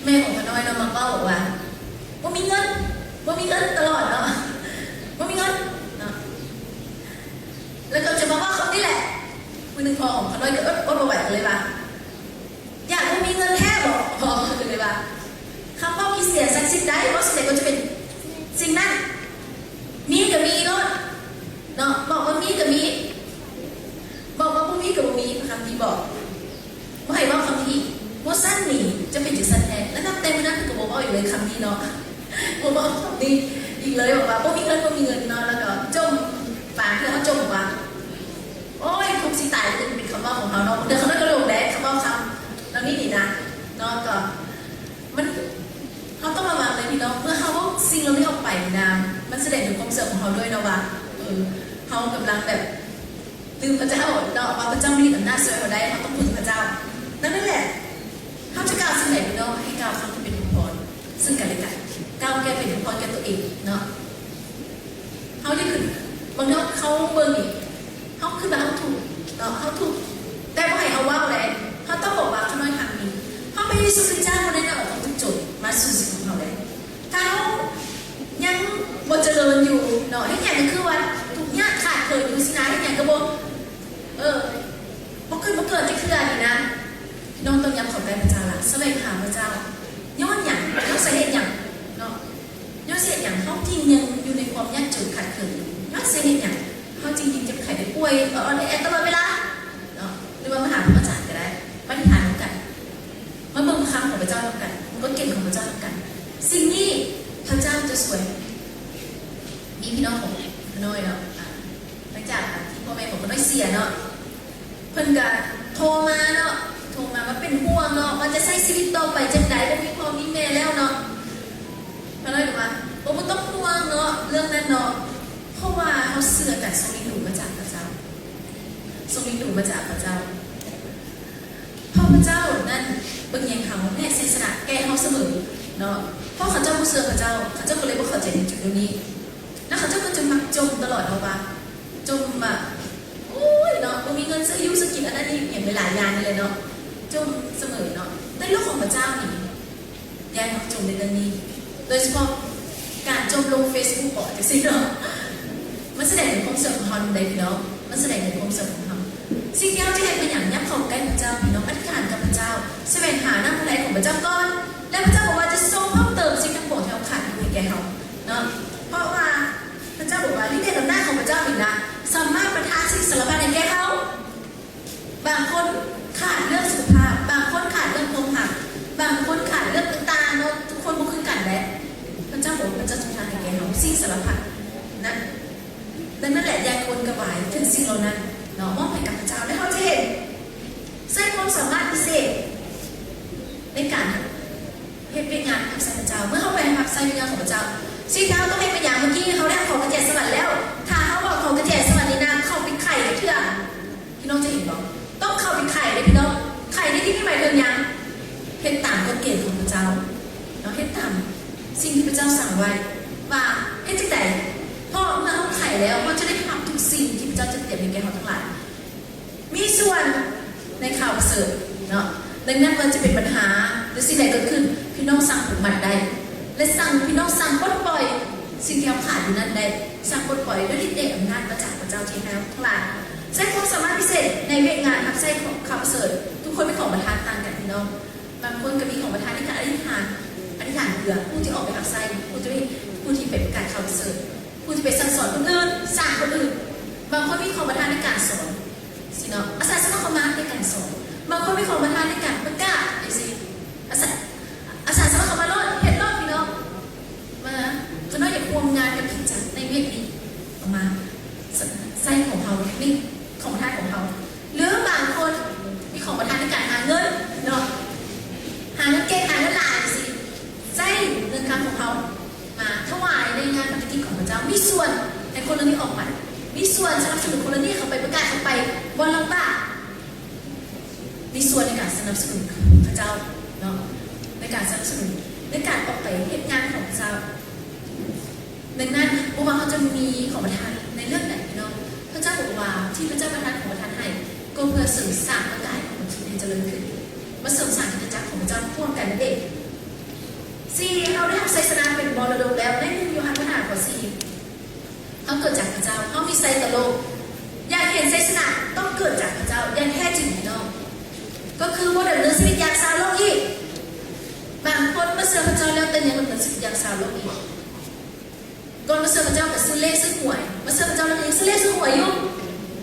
ແມ່ຂອງຂ້ານ້ອຍເນາະ ມັກເວົ້າວ່າ ບໍ່ມີເງິນ, ບໍ່ມີເງິນ ຕະຫຼອດເນາະ, ບໍ່ມີເງິນເນາະ. ແລ້ວກໍຈະມາເວົ້າຄຳນີ້ແຫຼະ. ມື້ໜຶ່ງພໍ່ຂອງຂ້ານ້ອຍກໍອົດບໍ່ໄຫວ ກໍເລີຍວ່າ ຢາກບໍ່ມີເງິນແທ້ບໍ? ພໍ່ກໍເລີຍວ່າ ຄຳເວົ້າຄຣິສຕຽນສັກສິດໃດ ເວົ້າສິ່ງໃດກໍຈະເປັນສິ່ງນັ້ນ. ມີກໍມີໂລດເນາະ, ບອກວ່າມີກໍມີ, ບອກວ່າບໍ່ມີກໍບໍ່ມີ, ພະຄຳພີບອກ. ບໍ່ໃຫ້ເວົ້າຄຳນີ້, ບໍ່ຊັ້ນນີ້ຈະເປັນຈັ່ງຊັ້ນແທ້. ແລ້ວນັບແຕ່ມື້ນັ້ນເພິ່ນກໍບໍ່ເວົ້າອີກເລີຍຄຳນີ້ເນາະ, ບໍ່ເວົ້າຄຳນີ້ອີກເລີຍ, ບອກວ່າບໍ່ມີເງິນ, ບໍ່ມີເງິນເນາະ, ແລ້ວກໍຈົ່ມປ ບາງເທື່ອເຮົາຈົ່ມວ່າ ໂອ້ຍ ທຸກຊິຕາຍ ເປັນຄຳເວົ້າຂອງເຮົາເນາະ. ບາງເທື່ອເຂົາເຈົ້າກໍຫຼົງໄດ້ ຄຳເວົ້າຄຳເຫຼົ່ານີ້ນີ້ນະ ເນາະ. ກໍມັນ ເຮົາຕ້ອງລະວັງເລີຍພີ່ນ້ອງ ເມື່ອເຮົາເວົ້າສິ່ງເຫຼົ່ານີ້ອອກໄປນີ້ນະ ມັນສະແດງເຖິງຄວາມເຊື່ອຂອງເຮົາດ້ວຍເນາະວ່າ ເອີ ເຮົາກຳລັງແບບລືມພະເຈົ້າເນາະ ວ່າພະເຈົ້າມີອຳນາດຊ່ວຍເຮົາໄດ້ ເຮົາຕ້ອງເພິ່ງພະເຈົ້າ. ນັ້ນແຫຼະ ເຮົາຈະກ່າວສິ່ງໃດພີ່ນ້ອງ ໃຫ້ກ່າວຄຳທີ່ເປັນພະພອນເຊິ່ງກັນແລະກັນ ກ່າວແກ່ເປັນພະພອນແກ່ຕົວເອງເນາະ. ເຮົາຢ່າຂຶ້ນ ບາງເທື່ອເຮົາເບິ່ງນີ້ ເຮົາຄິດວ່າເຮົາຖືກເນາະ ເຮົາຖືກ ແຕ່ບໍ່ໃຫ້ເຮົາເວົ້າເດ້. ເຮົາຕ້ອງບອກວ່າ ຂ້ານ້ອຍທາງນີ້ ພະເຢຊູຄຣິສຕ໌ບໍ່ໄດ້ນຳເອົາຄວາມທຸກຈົນມາສູ່ຊີວິດຂອງເຮົາເດ້. ຖ້າເຮົາຍັງບໍ່ຈະເລີນຢູ່ເນາະ ເຮັດຫຍັງກໍຄືວ່າທຸກຍາກຂາດເຂີນຢູ່ຊີ້ນະ ເຮັດຫຍັງກໍບໍ່ ເອີ ບໍ່ຂຶ້ນບໍ່ເກີດຈັກເທື່ອນີ້ນະ. ພີ່ນ້ອງຕ້ອງຍັບເຂົ້າໃກ້ພະເຈົ້າລະ ສະແຫວງຫາພະເຈົ້າ. ຍ້ອນຫຍັງ? ຍ້ອນສາເຫດຫຍັງເນາະ? ຍ້ອນສາເຫດຫຍັງເຮົາຈຶ່ງຍັງຢູ່ໃນຄວາມຍາກຈົນຂາດເຂີນຢູ່? ຍ້ອນສາເຫດຫຍັງເຮົາຈຶ່ງຍັງເຈັບໄຂ້ໄດ້ປ່ວຍ ອ່ອນແອຕະຫຼອດເວລາເນາະ? ຫຼືວ່າມາຫາພະອາຈານກໍໄດ້ ມາອະທິຖານນຳກັນ ມາເບິ່ງພະຄຳຂອງພະເຈົ້ານຳກັນ ມາກົດເກນຂອງພະເຈົ້ານຳກັນ. ສິ່ງນີ້ພະເຈົ້າຈະຊ່ວຍ. ມີພີ່ນ້ອງຂອງຂ້ານ້ອຍເນາະ ອາ ຫຼັງຈາກທີ່ພໍ່ແມ່ຂອງຂ້ານ້ອຍເສຍເນາະ ເພິ່ນກະໂທມາເນາະ ໂທມາ ມາເປັນຫ່ວງເນາະ ວ່າຈະໃຊ້ຊີວິດຕໍ່ໄປຈັ່ງໃດ ບໍ່ມີພໍ່ມີແມ່ແລ້ວເນາະ. ຂ້ານ້ອຍກໍວ່າ ໂອ້ ບໍ່ຕ້ອງຫ່ວງເນາະ ເລື່ອງນັ້ນເນາະ ເພາະວ່າເຮົາເຊື່ອກັນ ຊົງມີຫູມາຈາກພະເຈົ້າ ຊົງມີຫູມາຈາກພະເຈົ້າ. ເພາະພະເຈົ້ານັ້ນເບິ່ງແຍງເຮົາ ແນະໄຊຊະນະແກ່ເຮົາສະເໝີເນາະ. ເພາະເຂົາເຈົ້າບໍ່ເຊື່ອພະເຈົ້າ ເຂົາເຈົ້າກໍເລີຍບໍ່ເຂົ້າໃຈໃນຈຸດນີ້ ແລ້ວເຂົາເຈົ້າກໍຈະມັກຈົ່ມຕະຫຼອດເນາະ ວ່າຈົ່ມວ່າ ໂອ້ຍເນາະ ບໍ່ມີເງິນຊື້ຢູ່ຊື້ກິນ ອັນນັ້ນນີ້ຫຍັງຫຼາຍໆຢ່າງນີ້ແຫຼະເນາະ ຈົ່ມສະເໝີເນາະ. ແຕ່ໂລກຂອງພະເຈົ້ານີ້ ຢ່າໃຫ້ເຮົາຈົ່ມໃນເລື່ອງນີ້ ໂດຍສະເພາະການຈົ່ມລົງເຟສບຸກເບາະ ຈັ່ງຊີ້ເນາະ ມັນສະແດງເຖິງຄວາມເຊື່ອຂອງເຮົານຳໃດ໋ພີ່ນ້ອງ ມັນສະແດງເຖິງຄວາມເຊື່ອຂອງເຮົາ. ສິ່ງທີ່ເຮົາຈະເຮັດແມ່ນຫຍັງ? ຍັບເຂົ້າໃກ້ພະເຈົ້າ ພີ່ນ້ອງ ອະທິຖານກັບພະເຈົ້າ ສະແຫວງຫານ້ຳພະໄລຂອງພະເຈົ້າກ່ອນ ແລ້ວພະເຈົ້າບອກວ່າຈະຊົງເພີ່ມເຕີມສິ່ງທັງປວງທີ່ເຮົາຂາດຢູ່ໃຫ້ແກ່ເຮົາເນາະ. ເພາະວ່າພະເຈົ້າບອກວ່າ ລິດເດດອຳນາດຂອງພະເຈົ້ານີ້ນະ ສາມາດປະທານສິ່ງສາລະພັດໃຫ້ແກ່ເຮົາ. ບາງຄົນຂາດເລື່ອງສຸຂະພາບ ບາງຄົນຂາດເລື່ອງຄວາມຮັກ ບາງຄົນຂາດເລື່ອງຕ່າງໆເນາະ. ທຸກຄົນບໍ່ຄືກັນເດ້. ພະເຈົ້າບອກວ່າພະເຈົ້າຈະປະທານໃຫ້ແກ່ເຮົາສິ່ງສາລະພັດນະ. ດັ່ງນັ້ນແຫຼະ ຢ່າກວນກະວາຍເຖິງສິ່ງເຫຼົ່ານັ້ນເນາະ ມອບໃຫ້ກັບພະເຈົ້າ ແລ້ວເຮົາຈະເຫັນໃຊ້ຄວາມສາມາດພິເສດໃນການ ເຮັດວຽກງານຮັບໃຊ້ພະເຈົ້າ. ເມື່ອເຮົາໄປຮັບໃຊ້ວຽກງານຂອງພະເຈົ້າ ສິ່ງທີ່ເຮົາຕ້ອງເຮັດແມ່ນຫຍັງ? ເມື່ອກີ້ເຮົາໄດ້ຂໍກະແຈສະຫວັນແລ້ວ. ຖ້າເຮົາເວົ້າຂໍກະແຈສະຫວັນນີ້ນະ ເຂົ້າໄປໄຂເທື່ອ ພີ່ນ້ອງຈະເຫັນບໍ່? ຕ້ອງເຂົ້າໄປໄຂເດ້ພີ່ນ້ອງ ໄຂໃນທີ່ນີ້ໝາຍເຖິງຫຍັງ? ເຮັດຕາມກົດເກນຂອງພະເຈົ້າເນາະ ເຮັດຕາມສິ່ງທີ່ພະເຈົ້າສັ່ງໄວ້ວ່າເຮັດຈັ່ງໃດ? ເພາະເມື່ອເຮົາໄຂແລ້ວ ເຮົາຈະໄດ້ຮັບທຸກສິ່ງທີ່ພະເຈົ້າຈັດຕຽມໃຫ້ແກ່ເຮົາທັງຫຼາຍ. ມີສ່ວນໃນຂ່າວປະເສີດເນາະ. ດັ່ງນັ້ນ ບໍ່ວ່າຈະເປັນບັນຫາ ຫຼື ສິ່ງໃດເກີດຂຶ້ນ ພີ່ນ້ອງສັ່ງຜູກມັດໄດ້ ແລະ ສັ່ງ ພີ່ນ້ອງສັ່ງປົດປ່ອຍສິ່ງທີ່ເຮົາຂາດຢູ່ນັ້ນໄດ້. ສັ່ງປົດປ່ອຍດ້ວຍລິດເດດອຳນາດມາຈາກພະເຈົ້າທີ່ໃຫ້ເຮົາທັງຫຼາຍ. ໃຊ້ຄວາມສາມາດພິເສດໃນວຽກງານຮັບໃຊ້ຂອງຂ່າວປະເສີດ. ທຸກຄົນມີຂອງປະທານຕ່າງກັນ ພີ່ນ້ອງ. ບາງຄົນກໍມີຂອງປະທານໃນການອະທິຖານ ອະທິຖານເພື່ອຜູ້ທີ່ອອກໄປຮັບໃຊ້ ຜູ້ທີ່ ຜູ້ທີ່ໄປປະກາດຂ່າວປະເສີດ ຜູ້ທີ່ໄປສັ່ງສອນຄົນອື່ນ ສ້າງຄົນອື່ນ. ບາງຄົນມີຂອງປະທານໃນການສອນ ຊີ້ເນາະ ອາສາສະໝັກເຂົ້າມາໃນການສອນ. ບາງຄົນມີຂອງປະທານໃນການປະກາດຈັ່ງຊີ້ ອາສາ ອາສາສະໝັກເຂົ້າມາໂລດ ເຮັດໂລດ ພີ່ນ້ອງ. ມາ ຂ້ານ້ອຍຢາກຮ່ວມງານກັບຄຣິສຕະຈັກໃນວຽກນີ້ ເອົາມາ ໃຊ້ຂອງເຮົາ ເທັກນິກຂອງປະທານຂອງເຮົາ. ຫຼືບາງຄົນມີຂອງປະທານໃນການຫາເງິນເນາະ ຫາເງິນເກັ່ງ ຫາເງິນຫຼາຍຈັ່ງຊີ້ ໃຊ້ເງິນຄຳຂອງເຮົາມາຖວາຍໃນງານພັນທະກິດຂອງພະເຈົ້າ. ມີສ່ວນໃຫ້ຄົນເຫຼົ່ານີ້ອອກໄປ ມີສ່ວນສະໜັບສະໜູນຄົນເຫຼົ່ານີ້ ເຂົ້າໄປປະກາດ ເຂົ້າໄປບ່ອນລຳບາກ ມີສ່ວນໃນການສະໜັບສະໜູນພະເຈົ້າເນາະ ໃນການສະໜັບສະໜູນ ໃນການອອກໄປເຮັດງານຂອງພະເຈົ້າ. ດັ່ງນັ້ນ ບໍ່ວ່າເຮົາຈະມີຂອງປະທານໃນເລື່ອງໃດ ພີ່ນ້ອງ, ພະເຈົ້າບອກວ່າ ທີ່ພະເຈົ້າປະທານຂອງປະທານໃຫ້ ກໍເພື່ອເສີມສ້າງພະກາຍຂອງມະນຸດໃຫ້ຈະເລີນຂຶ້ນ, ມາເສີມສ້າງຄຣິສຕະຈັກຂອງພະເຈົ້າຮ່ວມກັນນັ້ນເອງ. ສີ່, ເຮົາໄດ້ຮັບໄຊຊະນະເປັນມໍລະດົກແລ້ວ. ໃນໜຶ່ງໂຢຮັນ ຫ້າ ຂໍ້ສີ່ ເຮົາເກີດຈາກພະເຈົ້າ, ເຮົາມີໄຊຕະໂລກ. ຢາກເຫັນໄຊຊະນະ ຕ້ອງເກີດຈາກພະເຈົ້າຢ່າງແທ້ຈິງ, ພີ່ນ້ອງ, ກໍຄືບໍ່ດຳເນີນຊີວິດຢ່າງຊາວໂລກອີກ. ບາງຄົນມາເຊື່ອພະເຈົ້າແລ້ວ ແຕ່ຍັງດຳເນີນຊີວິດຢ່າງຊາວໂລກອີກ. ກ່ອນມາເຊື່ອພະເຈົ້າກໍຊື້ເລກຊື້ຫວຍ, ມາເຊື່ອພະເຈົ້າແລ້ວກໍຍັງຊື້ເລກຊື້ຫວຍຢູ່.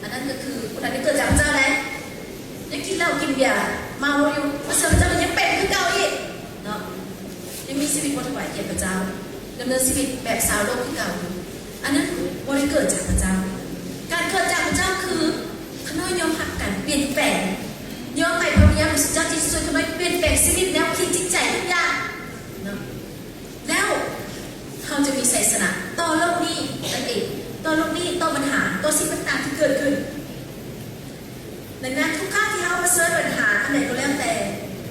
ອັນນັ້ນກໍຄືບໍ່ທັນໄດ້ເກີດຈາກພະເຈົ້າໃດ໋. ຍັງກິນເຫຼົ້າກິນເບຍເມົາຢູ່, ມາເຊື່ອພະເຈົ້າແລ້ວຍັງເປັນຄືເກົ່າອີກເນາະ. ຍັງມີຊີວິດບໍ່ຖວາຍກຽດພະເຈົ້າ, ດຳເນີນຊີວິດແບບຊາວໂລກຄືເກົ່າຢູ່. ອັນນັ້ນບໍ່ໄດ້ເກີດຈາກພະເຈົ້າ. ໃຫ້ພະວິນຍານບໍລິສຸດເຈົ້າທີ່ຊ່ວຍເຮົາໄປປ່ຽນແປງຊີວິດ, ແນວຄິດ, ຈິດໃຈທຸກຢ່າງເນາະ. ແລ້ວເຮົາຈະມີໄຊຊະນະຕໍ່ໂລກນີ້ນັ້ນເອງ, ຕໍ່ໂລກນີ້, ຕໍ່ບັນຫາ, ຕໍ່ສິ່ງຕ່າງໆທີ່ເກີດຂຶ້ນ. ດັ່ງນັ້ນ ທຸກຄັ້ງທີ່ເຮົາປະເຊີນບັນຫາອັນໃດກໍແລ້ວແຕ່,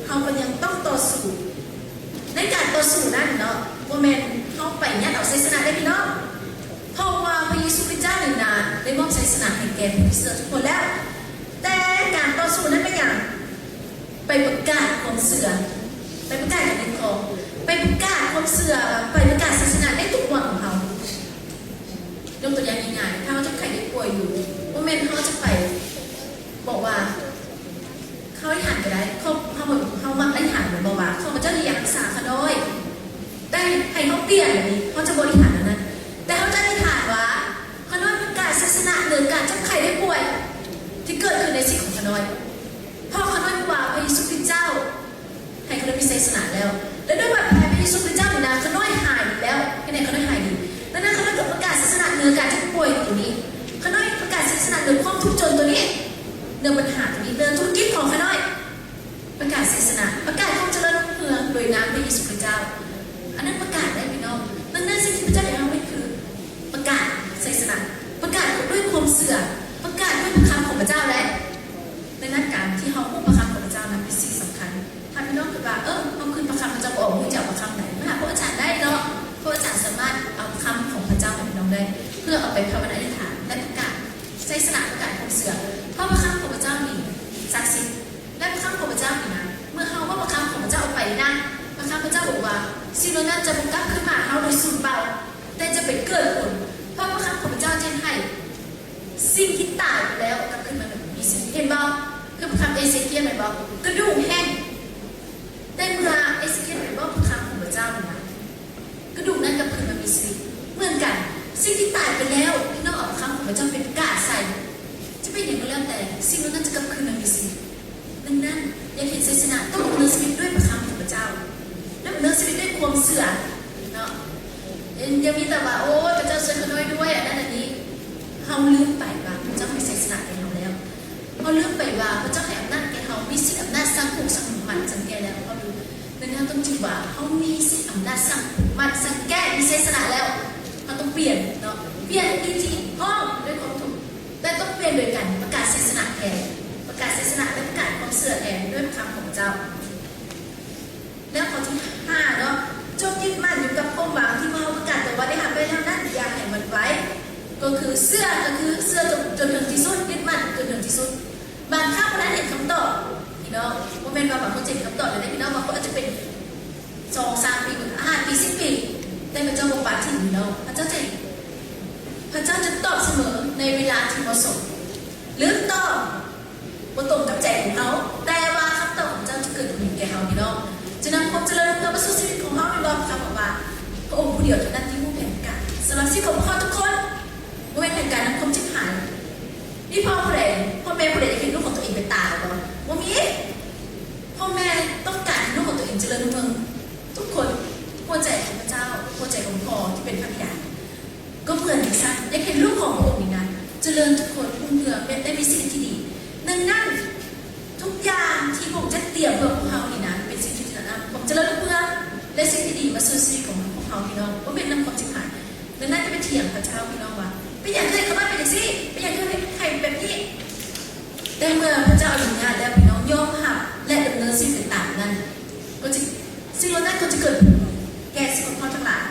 ເຮົາກໍຍັງຕ້ອງຕໍ່ສູ້. ໃນການຕໍ່ສູ້ນັ້ນເນາະ, ບໍ່ແມ່ນເຮົາໄປຍາດເອົາໄຊຊະນະເດ້ພີ່ນ້ອງ, ເພາະວ່າພະເຢຊູຄຣິສຕເຈົ້ານີ້ນະ ໄດ້ມອບໄຊຊະນະໃຫ້ແກ່ຜູ້ທີ່ເຊື່ອທຸກຄົນແລ້ວ. ແຕ່ການຕໍ່ສູ້ນັ້ນເປັນຫຍັງ? ໄປປະກາດຄວາມເຊື່ອ, ໄປປະກາດການເງິນທອງ, ໄປປະກາດຄວາມເຊື່ອ, ໄປປະກາດໄຊຊະນະໃນທຸກວັນຂອງເຮົາ. ຍົກຕົວຢ່າງງ່າຍໆ, ຖ້າເຮົາເຈັບໄຂ້ໄດ້ປ່ວຍຢູ່, ບໍ່ແມ່ນເຮົາຈະໄປບອກວ່າ ເຮົາອະທິຖານກໍໄດ້, ເຮົາ, ເຮົາ, ເຮົາມັກອະທິຖານແມ່ນບໍ່ວ່າ ຂ້າພະເຈົ້າຈະຢາກຮັກສາຂ້ານ້ອຍ, ແຕ່ໃຫ້ເຮົາປ່ຽນນີ້ ເຮົາຈະບໍ່ອະທິຖານແນວນັ້ນ, ແຕ່ເຮົາຈະອະທິຖານວ່າ ຂ້ານ້ອຍປະກາດໄຊຊະນະເໜືອການເຈັບໄຂ້ໄດ້ປ່ວຍທີ່ເກີດຂຶ້ນໃນຊີວິດຂອງຂ້ານ້ອຍ, ເພາະຂ້ານ້ອຍຮູ້ວ່າພະເຢຊູຄຣິສຕເຈົ້າ ໃຫ້ຂ້ານ້ອຍມີໄຊຊະນະແລ້ວ. ແລະ ດ້ວຍບາດແຜພະເຢຊູຄຣິສຕເຈົ້ານີ້ນະ ຂ້ານ້ອຍຫາຍດີແລ້ວ. ເຮັດໃຫ້ຂ້ານ້ອຍຫາຍດີ. ດັ່ງນັ້ນ ຂ້ານ້ອຍກໍປະກາດໄຊຊະນະເໜືອການເຈັບປ່ວຍຕົວນີ້. ຂ້ານ້ອຍປະກາດໄຊຊະນະເໜືອຄວາມທຸກຈົນຕົວນີ້, ເໜືອບັນຫາຕົວນີ້, ເໜືອທຸລະກິດຂອງຂ້ານ້ອຍ. ປະກາດໄຊຊະນະ, ປະກາດຄວາມຈະເລີນຮຸ່ງເຮືອງໂດຍນາມພະເຢຊູຄຣິສຕເຈົ້າ. ອັນນັ້ນປະກາດໄດ້ພີ່ນ້ອງ. ດັ່ງນັ້ນ ສິ່ງທີ່ພະເຈົ້າຢາກໃຫ້ເຮົາເຮັດຄືປະກາດໄຊຊະນະ, ປະກາດດ້ວຍຄວາມເຊື່ອ, ປະກາດດ້ວຍພະຄຳຂອງພະເຈົ້າແຫຼະ. ດັ່ງນັ້ນ ການທີ່ເຮົາຮູ້ພະຄຳຂອງພະເຈົ້ານັ້ນເປັນສິ່ງສຳຄັນ. ຖ້າພີ່ນ້ອງຄິດວ່າ ເອີ ເຮົາຄືນພະຄຳ ເຮົາຈະບໍ່ອອກຮູ້ຈາກພະຄຳໃດ? ມາຫາພວກອາຈານໄດ້ເນາະ, ພວກອາຈານສາມາດເອົາຄຳຂອງພະເຈົ້າໃຫ້ພີ່ນ້ອງໄດ້ ເພື່ອເອົາໄປພາວະນາອະທິຖານ ແລະ ປະກາດໄຊຊະນະ, ປະກາດຄວາມເຊື່ອ. ເພາະພະຄຳຂອງພະເຈົ້ານີ້ສັກສິດ ແລະ ພະຄຳຂອງພະເຈົ້ານີ້ນະ, ເມື່ອເຮົາເວົ້າພະຄຳຂອງພະເຈົ້າອອກໄປນະ, ພະຄຳພະເຈົ້າບອກວ່າ ສິ່ງເຫຼົ່ານັ້ນຈະບໍ່ກັບຄືນມາຫາເຮົາໂດຍສູນເປົ່າ, ແຕ່ຈະໄປເກີດຜົນ. ເພາະພະຄຳຂອງພະເຈົ້າຈະເຮັດໃຫ້ ສິ່ງທີ່ຕາຍໄປແລ້ວກັບຄືນມາມີຊີວິດ. ເຫັນບໍ່? ຄືພະຄຳເອເຊຄຽລແມ່ນບໍ່? ກະດູກແຫ້ງ. ແຕ່ເມື່ອເອເຊຄຽລໄປເວົ້າພະຄຳຂອງພະເຈົ້ານັ້ນນະ, ກະດູກນັ້ນກັບຄືນມາມີຊີວິດ. ເໝືອນກັນ, ສິ່ງທີ່ຕາຍໄປແລ້ວ, ພີ່ນ້ອງເອົາພະຄຳຂອງພະເຈົ້າໄປປະກາດໃສ່, ຈະເປັນຫຍັງກໍແລ້ວແຕ່, ສິ່ງເຫຼົ່ານັ້ນຈະກັບຄືນມາມີຊີວິດ. ດັ່ງນັ້ນ ຢາກເຫັນໄຊຊະນະ, ຕ້ອງດຳເນີນຊີວິດດ້ວຍພະຄຳຂອງພະເຈົ້າ, ດຳເນີນຊີວິດດ້ວຍຄວາມເຊື່ອເນາະ. ຢ່າມີແຕ່ວ່າ ໂອ້ຍ ພະເຈົ້າຊ່ວຍຂ້ານ້ອຍດ້ວຍ ອັນນັ້ນອັນນີ້. ເຮົາລືມໄປວ່າພະເຈົ້າໃຫ້ໄຊຊະນະແກ່ເຮົາແລ້ວ. ເຮົາລືມໄປວ່າພະເຈົ້າໃຫ້ອຳນາດແກ່ເຮົາ, ມີສິດອຳນາດສັ່ງປູກ, ສັ່ງໝັ້ນ, ສັ່ງແກ່ແລ້ວ. ເຮົາລືມ. ດັ່ງນັ້ນ ເຮົາຕ້ອງຈື່ວ່າເຮົາມີສິດອຳນາດສັ່ງປູກ, ໝັ້ນ, ສັ່ງແກ່, ມີໄຊຊະນະແລ້ວ. ເຮົາຕ້ອງປ່ຽນເນາະ, ປ່ຽນທີ່ທີ່ພ້ອມດ້ວຍຄວາມທຸກ, ແຕ່ຕ້ອງປ່ຽນໂດຍການປະກາດໄຊຊະນະແທນ, ປະກາດໄຊຊະນະ ແລະ ປະກາດຄວາມເຊື່ອແທນດ້ວຍພະຄຳຂອງພະເຈົ້າ. ແລ້ວຂໍ້ທີຫ້າເນາະ, ຈົ່ງຍຶດໝັ້ນຢູ່ກັບຄວາມຫວັງທີ່ພວກເຮົາປະກາດຕົວວ່າໄດ້ຮັບໄວ້ແລ້ວນັ້ນ, ຢ່າໃຫ້ໝົດໄປ. ກໍຄືເຊື່ອ, ກໍຄືເຊື່ອຈົນ, ຈົນເຖິງທີ່ສຸດ, ຍຶດໝັ້ນຈົນເຖິງທີ່ສຸດ. ບາງຄັ້ງບໍ່ທັນເຫັນຄຳຕອບ, ພີ່ນ້ອງ, ບໍ່ແມ່ນວ່າບາງຄົນຈະເຫັນຄຳຕອບໄດ້, ພີ່ນ້ອງ, ບາງຄົນອາດຈະເປັນສອງສາມປີ, ຫ້າປີ, ສິບປີ, ແຕ່ພະເຈົ້າບໍ່ປະຖິ້ມ, ພີ່ນ້ອງ. ພະເຈົ້າຈະ, ພະເຈົ້າຈະຕອບສະເໝີໃນເວລາທີ່ເໝາະສົມ. ຫຼື ຕອບບໍ່ຕົງກັບໃຈຂອງເຮົາ, ແຕ່ວ່າຄຳຕອບຂອງເຈົ້າຈະເກີດຜົນແກ່ເຮົາ, ພີ່ນ້ອງ. ຈະນຳຄວາມຈະເລີນເຂົ້າມາສູ່ຊີວິດຂອງເຮົາ, ແມ່ນບໍ່? ຄຳບອກວ່າ ພະອົງຜູ້ດຽວເທົ່ານັ້ນທີ່ຮູ້ແຜນການສຳລັບຊີວິດຂອງພວກເຮົາທຸກຄົນ, ບໍ່ແມ່ນແຜນການນຳຄວາມຈິບຫາຍ. ມີພໍ່ຜູ້ໃດ, ພໍ່ແມ່ຜູ້ໃດຢາກເຫັນລູກຂອງຕົວເອງເປັນຕາບໍ່? ບໍ່ມີ. ພໍ່ແມ່ຕ້ອງການໃຫ້ລູກຂອງຕົວເອງຈະເລີນຮຸ່ງເຮືອງທຸກຄົນ. ຫົວໃຈຂອງພະເຈົ້າ, ຫົວໃຈຂອງພໍ່ທີ່ເປັນພະບິດາ ກໍເໝືອນກັນຊັ້ນ, ຢາກເຫັນລູກຂອງພະອົງນີ້ນະ ຈະເລີນທຸກຄົນ, ຮຸ່ງເຮືອງ ແລະ ໄດ້ມີຊີວິດທີ່ດີ. ດັ່ງນັ້ນ ທຸກຢ່າງທີ່ພະອົງຈັດຕຽມເພື່ອພວກເຮົານີ້ນະ ເປັນສິ່ງທີ່ນຳຄວາມຈະເລີນຮຸ່ງເຮືອງ ແລະ ສິ່ງທີ່ດີມາສູ່ຊີວິດຂອງພວກເຮົາ, ພີ່ນ້ອງ, ບໍ່ແມ່ນນຳຄວາມຈິບຫາຍ. ດັ່ງນັ້ນ ຢ່າໄປຖຽງພະເຈົ້າ, ພີ່ນ້ອງ, ວ່າ ເປັນຫຍັງເຈົ້າເຮັດກັບຂ້ອຍເປັນຈັ່ງຊີ້? ເປັນຫຍັງເຈົ້າເຮັດໃຫ້ແບບນີ້? ແຕ່ເມື່ອພະເຈົ້າອະນຸຍາດແລ້ວ, ພີ່ນ້ອງ, ຍອມຮັບ ແລະ ດຳເນີນຊີວິດໄປຕາມນັ້ນ, ກໍຈະ, ສິ່ງເຫຼົ່ານັ້ນກໍຈະເກີດຂຶ້ນແກ່ຊີວິດຂອງເຮົາທັງຫຼາຍ.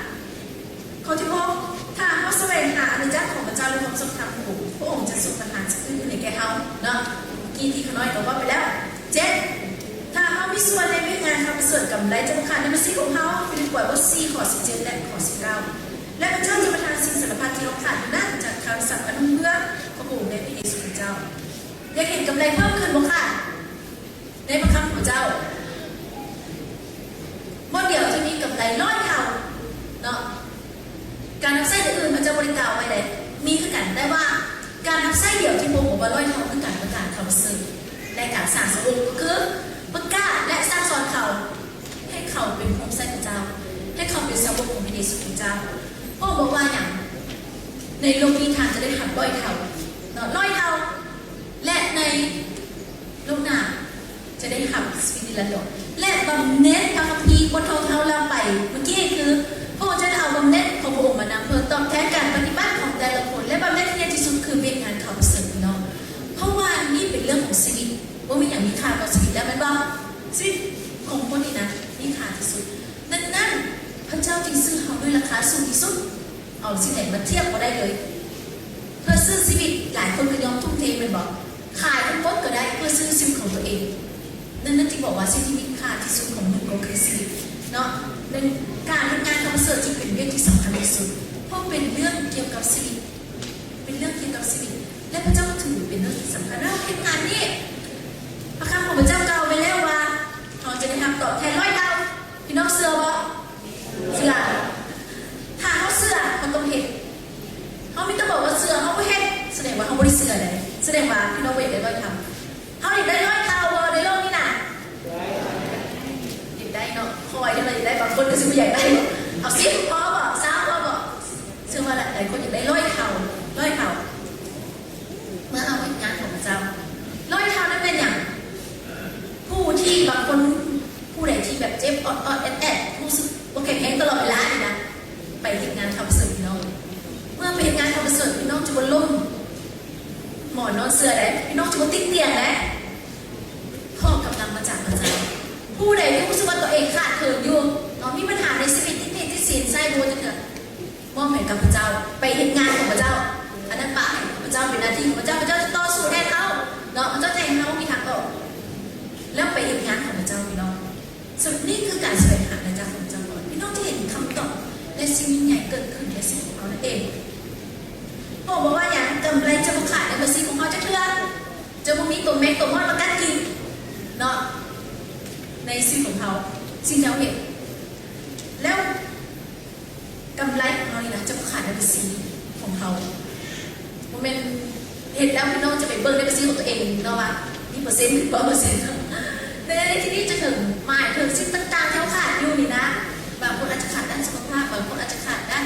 ຂໍ້ທີຫົກ, ຖ້າເຮົາສະແຫວງຫາອານາຈັກຂອງພະເຈົ້າ ແລະ ຄວາມຊົງທຳຂອງພະອົງ, ພະອົງຈະສົ່ງບັນຫາຈາກອື່ນໃຫ້ແກ່ເຮົາເນາະ. ເມື່ອກີ້ທີ່ຂ້ານ້ອຍກໍເວົ້າໄປແລ້ວ. ເຈັດ, ຖ້າເຮົາມີສ່ວນໃນວຽກງານຂ່າວປະເສີດ, ກຳໄລຈະບໍ່ຂາດໃນບັນຊີຂອງເຮົາ. ຟີລິບປອຍ ບົດສີ່ ຂໍ້ສິບເຈັດ ແລະ ຂໍ້ສິບເກົ້າ. ແລະ ພະເຈົ້າຈະປະທານສິ່ງສາລະພັດທີ່ເຮົາຂາດຢູ່ນັ້ນ ຈາກຄຳສັບອັນຮຸ່ງເຮືອງຂອງພະອົງ ແລະ ພະເຢຊູຄຣິສຕເຈົ້າ. ຢາກເຫັນກຳໄລເພີ່ມຂຶ້ນບໍ່ຄະ? ໃນພະຄຳຂອງເຈົ້າ ບ່ອນດຽວຈະມີກຳໄລຮ້ອຍເທົ່າເນາະ. ການຮັບໃຊ້ອື່ນໆ ພະເຈົ້າບໍ່ໄດ້ກ່າວໄວ້ເດ້, ມີຄືກັນ, ແຕ່ວ່າການຮັບໃຊ້ດຽວທີ່ພະອົງບອກວ່າຮ້ອຍເທົ່າ ຄືການປະກາດຂ່າວປະເສີດ ແລະ ການສ້າງສາວົກ, ກໍຄືປະກາດ ແລະ ສັ່ງສອນເຂົາໃຫ້ເຂົາເປັນຜູ້ຮັບໃຊ້ພະເຈົ້າ, ໃຫ້ເຂົາເປັນສາວົກຂອງພະເຢຊູຄຣິສຕເຈົ້າ. ພະອົງບອກວ່າຫຍັງ? ໃນໂລກນີ້ທ່ານຈະໄດ້ຮັບຮ້ອຍເທົ່າເນາະ, ຮ້ອຍເທົ່າ. ແລະ ໃນໂລກໜ້າ ຈະໄດ້ຮັບຊີວິດນິລັນດອນ ແລະ ບຳເໜັນພະຄຳພີບົດທີ່ເຮົາເລົ່າໄປເມື່ອກີ້ ຄືພະອົງຈະໄດ້ເອົາບຳເໜັນຂອງພະອົງມານຳ ເພື່ອຕອບແທນການປະຕິບັດຂອງແຕ່ລະຄົນ ແລະ ບຳເໜັນທີ່ໃຫຍ່ທີ່ສຸດຄືວຽກງານຂ່າວປະເສີດ ພີ່ນ້ອງ. ເພາະວ່ານີ້ເປັນເລື່ອງຂອງຊີວິດ, ບໍ່ມີຫຍັງມີຄ່າກວ່າຊີວິດແລ້ວ ແມ່ນບໍ່? ຊີວິດຂອງຄົນນີ້ນະ ມີຄ່າທີ່ສຸດ. ດັ່ງນັ້ນ ພະເຈົ້າຈຶ່ງຊື້ເຮົາດ້ວຍລາຄາສູງທີ່ສຸດ. ເອົາສິ່ງໃດມາທຽບບໍ່ໄດ້ເລີຍ. ເພື່ອຊື້ຊີວິດ, ຫຼາຍຄົນກໍຍອມທຸ່ມເທແມ່ນບໍ່? ຂາຍທັງໝົດກໍໄດ້ເພື່ອຊື້ຊີວິດຂອງຕົວເອງ. ນັ້ນ ນັ້ນຈຶ່ງບອກວ່າສິ່ງທີ່ມີຄ່າທີ່ສຸດຂອງມະນຸດກໍຄືຊີວິດເນາະ. ດັ່ງນັ້ນ ການເຮັດງານຂ່າວປະເສີດຈຶ່ງເປັນວຽກທີ່ສຳຄັນທີ່ສຸດ ເພາະເປັນເລື່ອງກ່ຽວກັບຊີວິດ, ເປັນເລື່ອງກ່ຽວກັບຊີວິດ ແລະ ພະເຈົ້າຖືເປັນເລື່ອງທີ່ສຳຄັນ. ເຮົາເຮັດງານນີ້ ພະຄຳຂອງພະເຈົ້າກ່າວໄວ້ແລ້ວວ່າ ເຮົາຈະໄດ້ຮັບຕອບແທນຮ້ອຍເທົ່າ. ພີ່ນ້ອງເຊື່ອບໍ່? ເຊື່ອ. ຖ້າເຮົາເຊື່ອ ເຮົາຕ້ອງເຮັດ. ເຮົາມີແຕ່ບອກວ່າເຊື່ອ ເຮົາບໍ່ເຮັດ ສະແດງວ່າເຮົາບໍ່ໄດ້ເຊື່ອໃດ໋. ສະແດງວ່າພີ່ນ້ອງບໍ່ຢາກໄດ້ຮ້ອຍເທົ່າ. ເຮົາຢາກໄດ້ຮ້ອຍເທົ່າບໍ່ໃນໂລກນີ້ນະ? ຢາກໄດ້ເນາະ. ຂ້ອຍເທົ່າໃດຢາກໄດ້, ບາງຄົນກໍຊິບໍ່ຢາກໄດ້. ເອົາສິບພໍບໍ່? ຊາວພໍບໍ່? ເຊື່ອວ່າຫຼາຍໆຄົນຢາກໄດ້ຮ້ອຍເທົ່າ, ຮ້ອຍເທົ່າ. ເມື່ອເຮົາເຮັດງານຂອງພະເຈົ້າ ຮ້ອຍເທົ່ານັ້ນແມ່ນຫຍັງ? ຜູ້ທີ່ບາງຄົນ ຜູ້ໃດທີ່ແບບເຈັບອອດໆແອດໆ ຮູ້ສຶກບໍ່ແຂງແຮງຕະຫຼອດເວລານີ້ນະ ໄປເຮັດງານຂ່າວປະເສີດພີ່ນ້ອງ. ເມື່ອໄປເຮັດງານຂ່າວປະເສີດ ພີ່ນ້ອງຈະບໍ່ລົ້ມໝອນນອນເສື່ອໃດ໋, ພີ່ນ້ອງຈະບໍ່ຕິດຕຽງໃດ໋, ເພາະກຳລັງມາຈາກພະເຈົ້າ. ຜູ້ໃດທີ່ຮູ້ສຶກວ່າຕົວເອງຂາດເຂີນຢູ່ເນາະ, ມີບັນຫາໃນຊີວິດ ຕິດໜີ້ຕິດສິນໃຊ້ບໍ່ເຖິງ ມອບໃຫ້ກັບພະເຈົ້າ, ໄປເຮັດງານຂອງພະເຈົ້າ. ອັນນັ້ນປະໃຫ້ພະເຈົ້າເປັນໜ້າທີ່ຂອງພະເຈົ້າ, ພະເຈົ້າຈະຕໍ່ສູ້ແທນເຮົາເນາະ, ພະເຈົ້າຈະໃຫ້ເຮົາມີທາງອອກ ແລ້ວໄປເຮັດງານຂອງພະເຈົ້າພີ່ນ້ອງ. ສຸດນີ້ຄືການສະແຫວງຫາອານາຈັກຂອງພະເຈົ້າກ່ອນ, ພີ່ນ້ອງຈະເຫັນຄຳຕອບ ແລະ ສິ່ງຍິ່ງໃຫຍ່ເກີດຂຶ້ນໃນຊີວິດຂອງເຮົານັ້ນເອງ. ເພາະບໍ່ວ່າຫຍັງ, ກຳໄລຈະບໍ່ຂາດໃນບັນຊີຂອງເຮົາຈັກເທື່ອ, ຈະບໍ່ມີຕົວແມັກຕົວມອດມາກັດກິນເນາະ ໃນຊີວິດຂອງເຮົາ, ສິ່ງທີ່ເຮົາເຮັດ ແລ້ວ ກຳໄລຂອງເຮົານີ້ນະ ຈະບໍ່ຂາດໃນບັນຊີຂອງເຮົາ. ບໍ່ແມ່ນເຮັດແລ້ວພີ່ນ້ອງຈະໄປເບິ່ງໃນບັນຊີຂອງຕົວເອງເນາະ ວ່າມີເປີເຊັນຫຼືບໍ່ເປີເຊັນ. ໃນທີ່ນີ້ຈະເຖິງ ໝາຍເຖິງສິ່ງຕ່າງໆທີ່ເຮົາຂາດຢູ່ນີ້ນະ. ບາງຄົນອາດຈະຂາດດ້ານສຸຂະພາບ, ບາງຄົນອາດຈະຂາດດ້ານ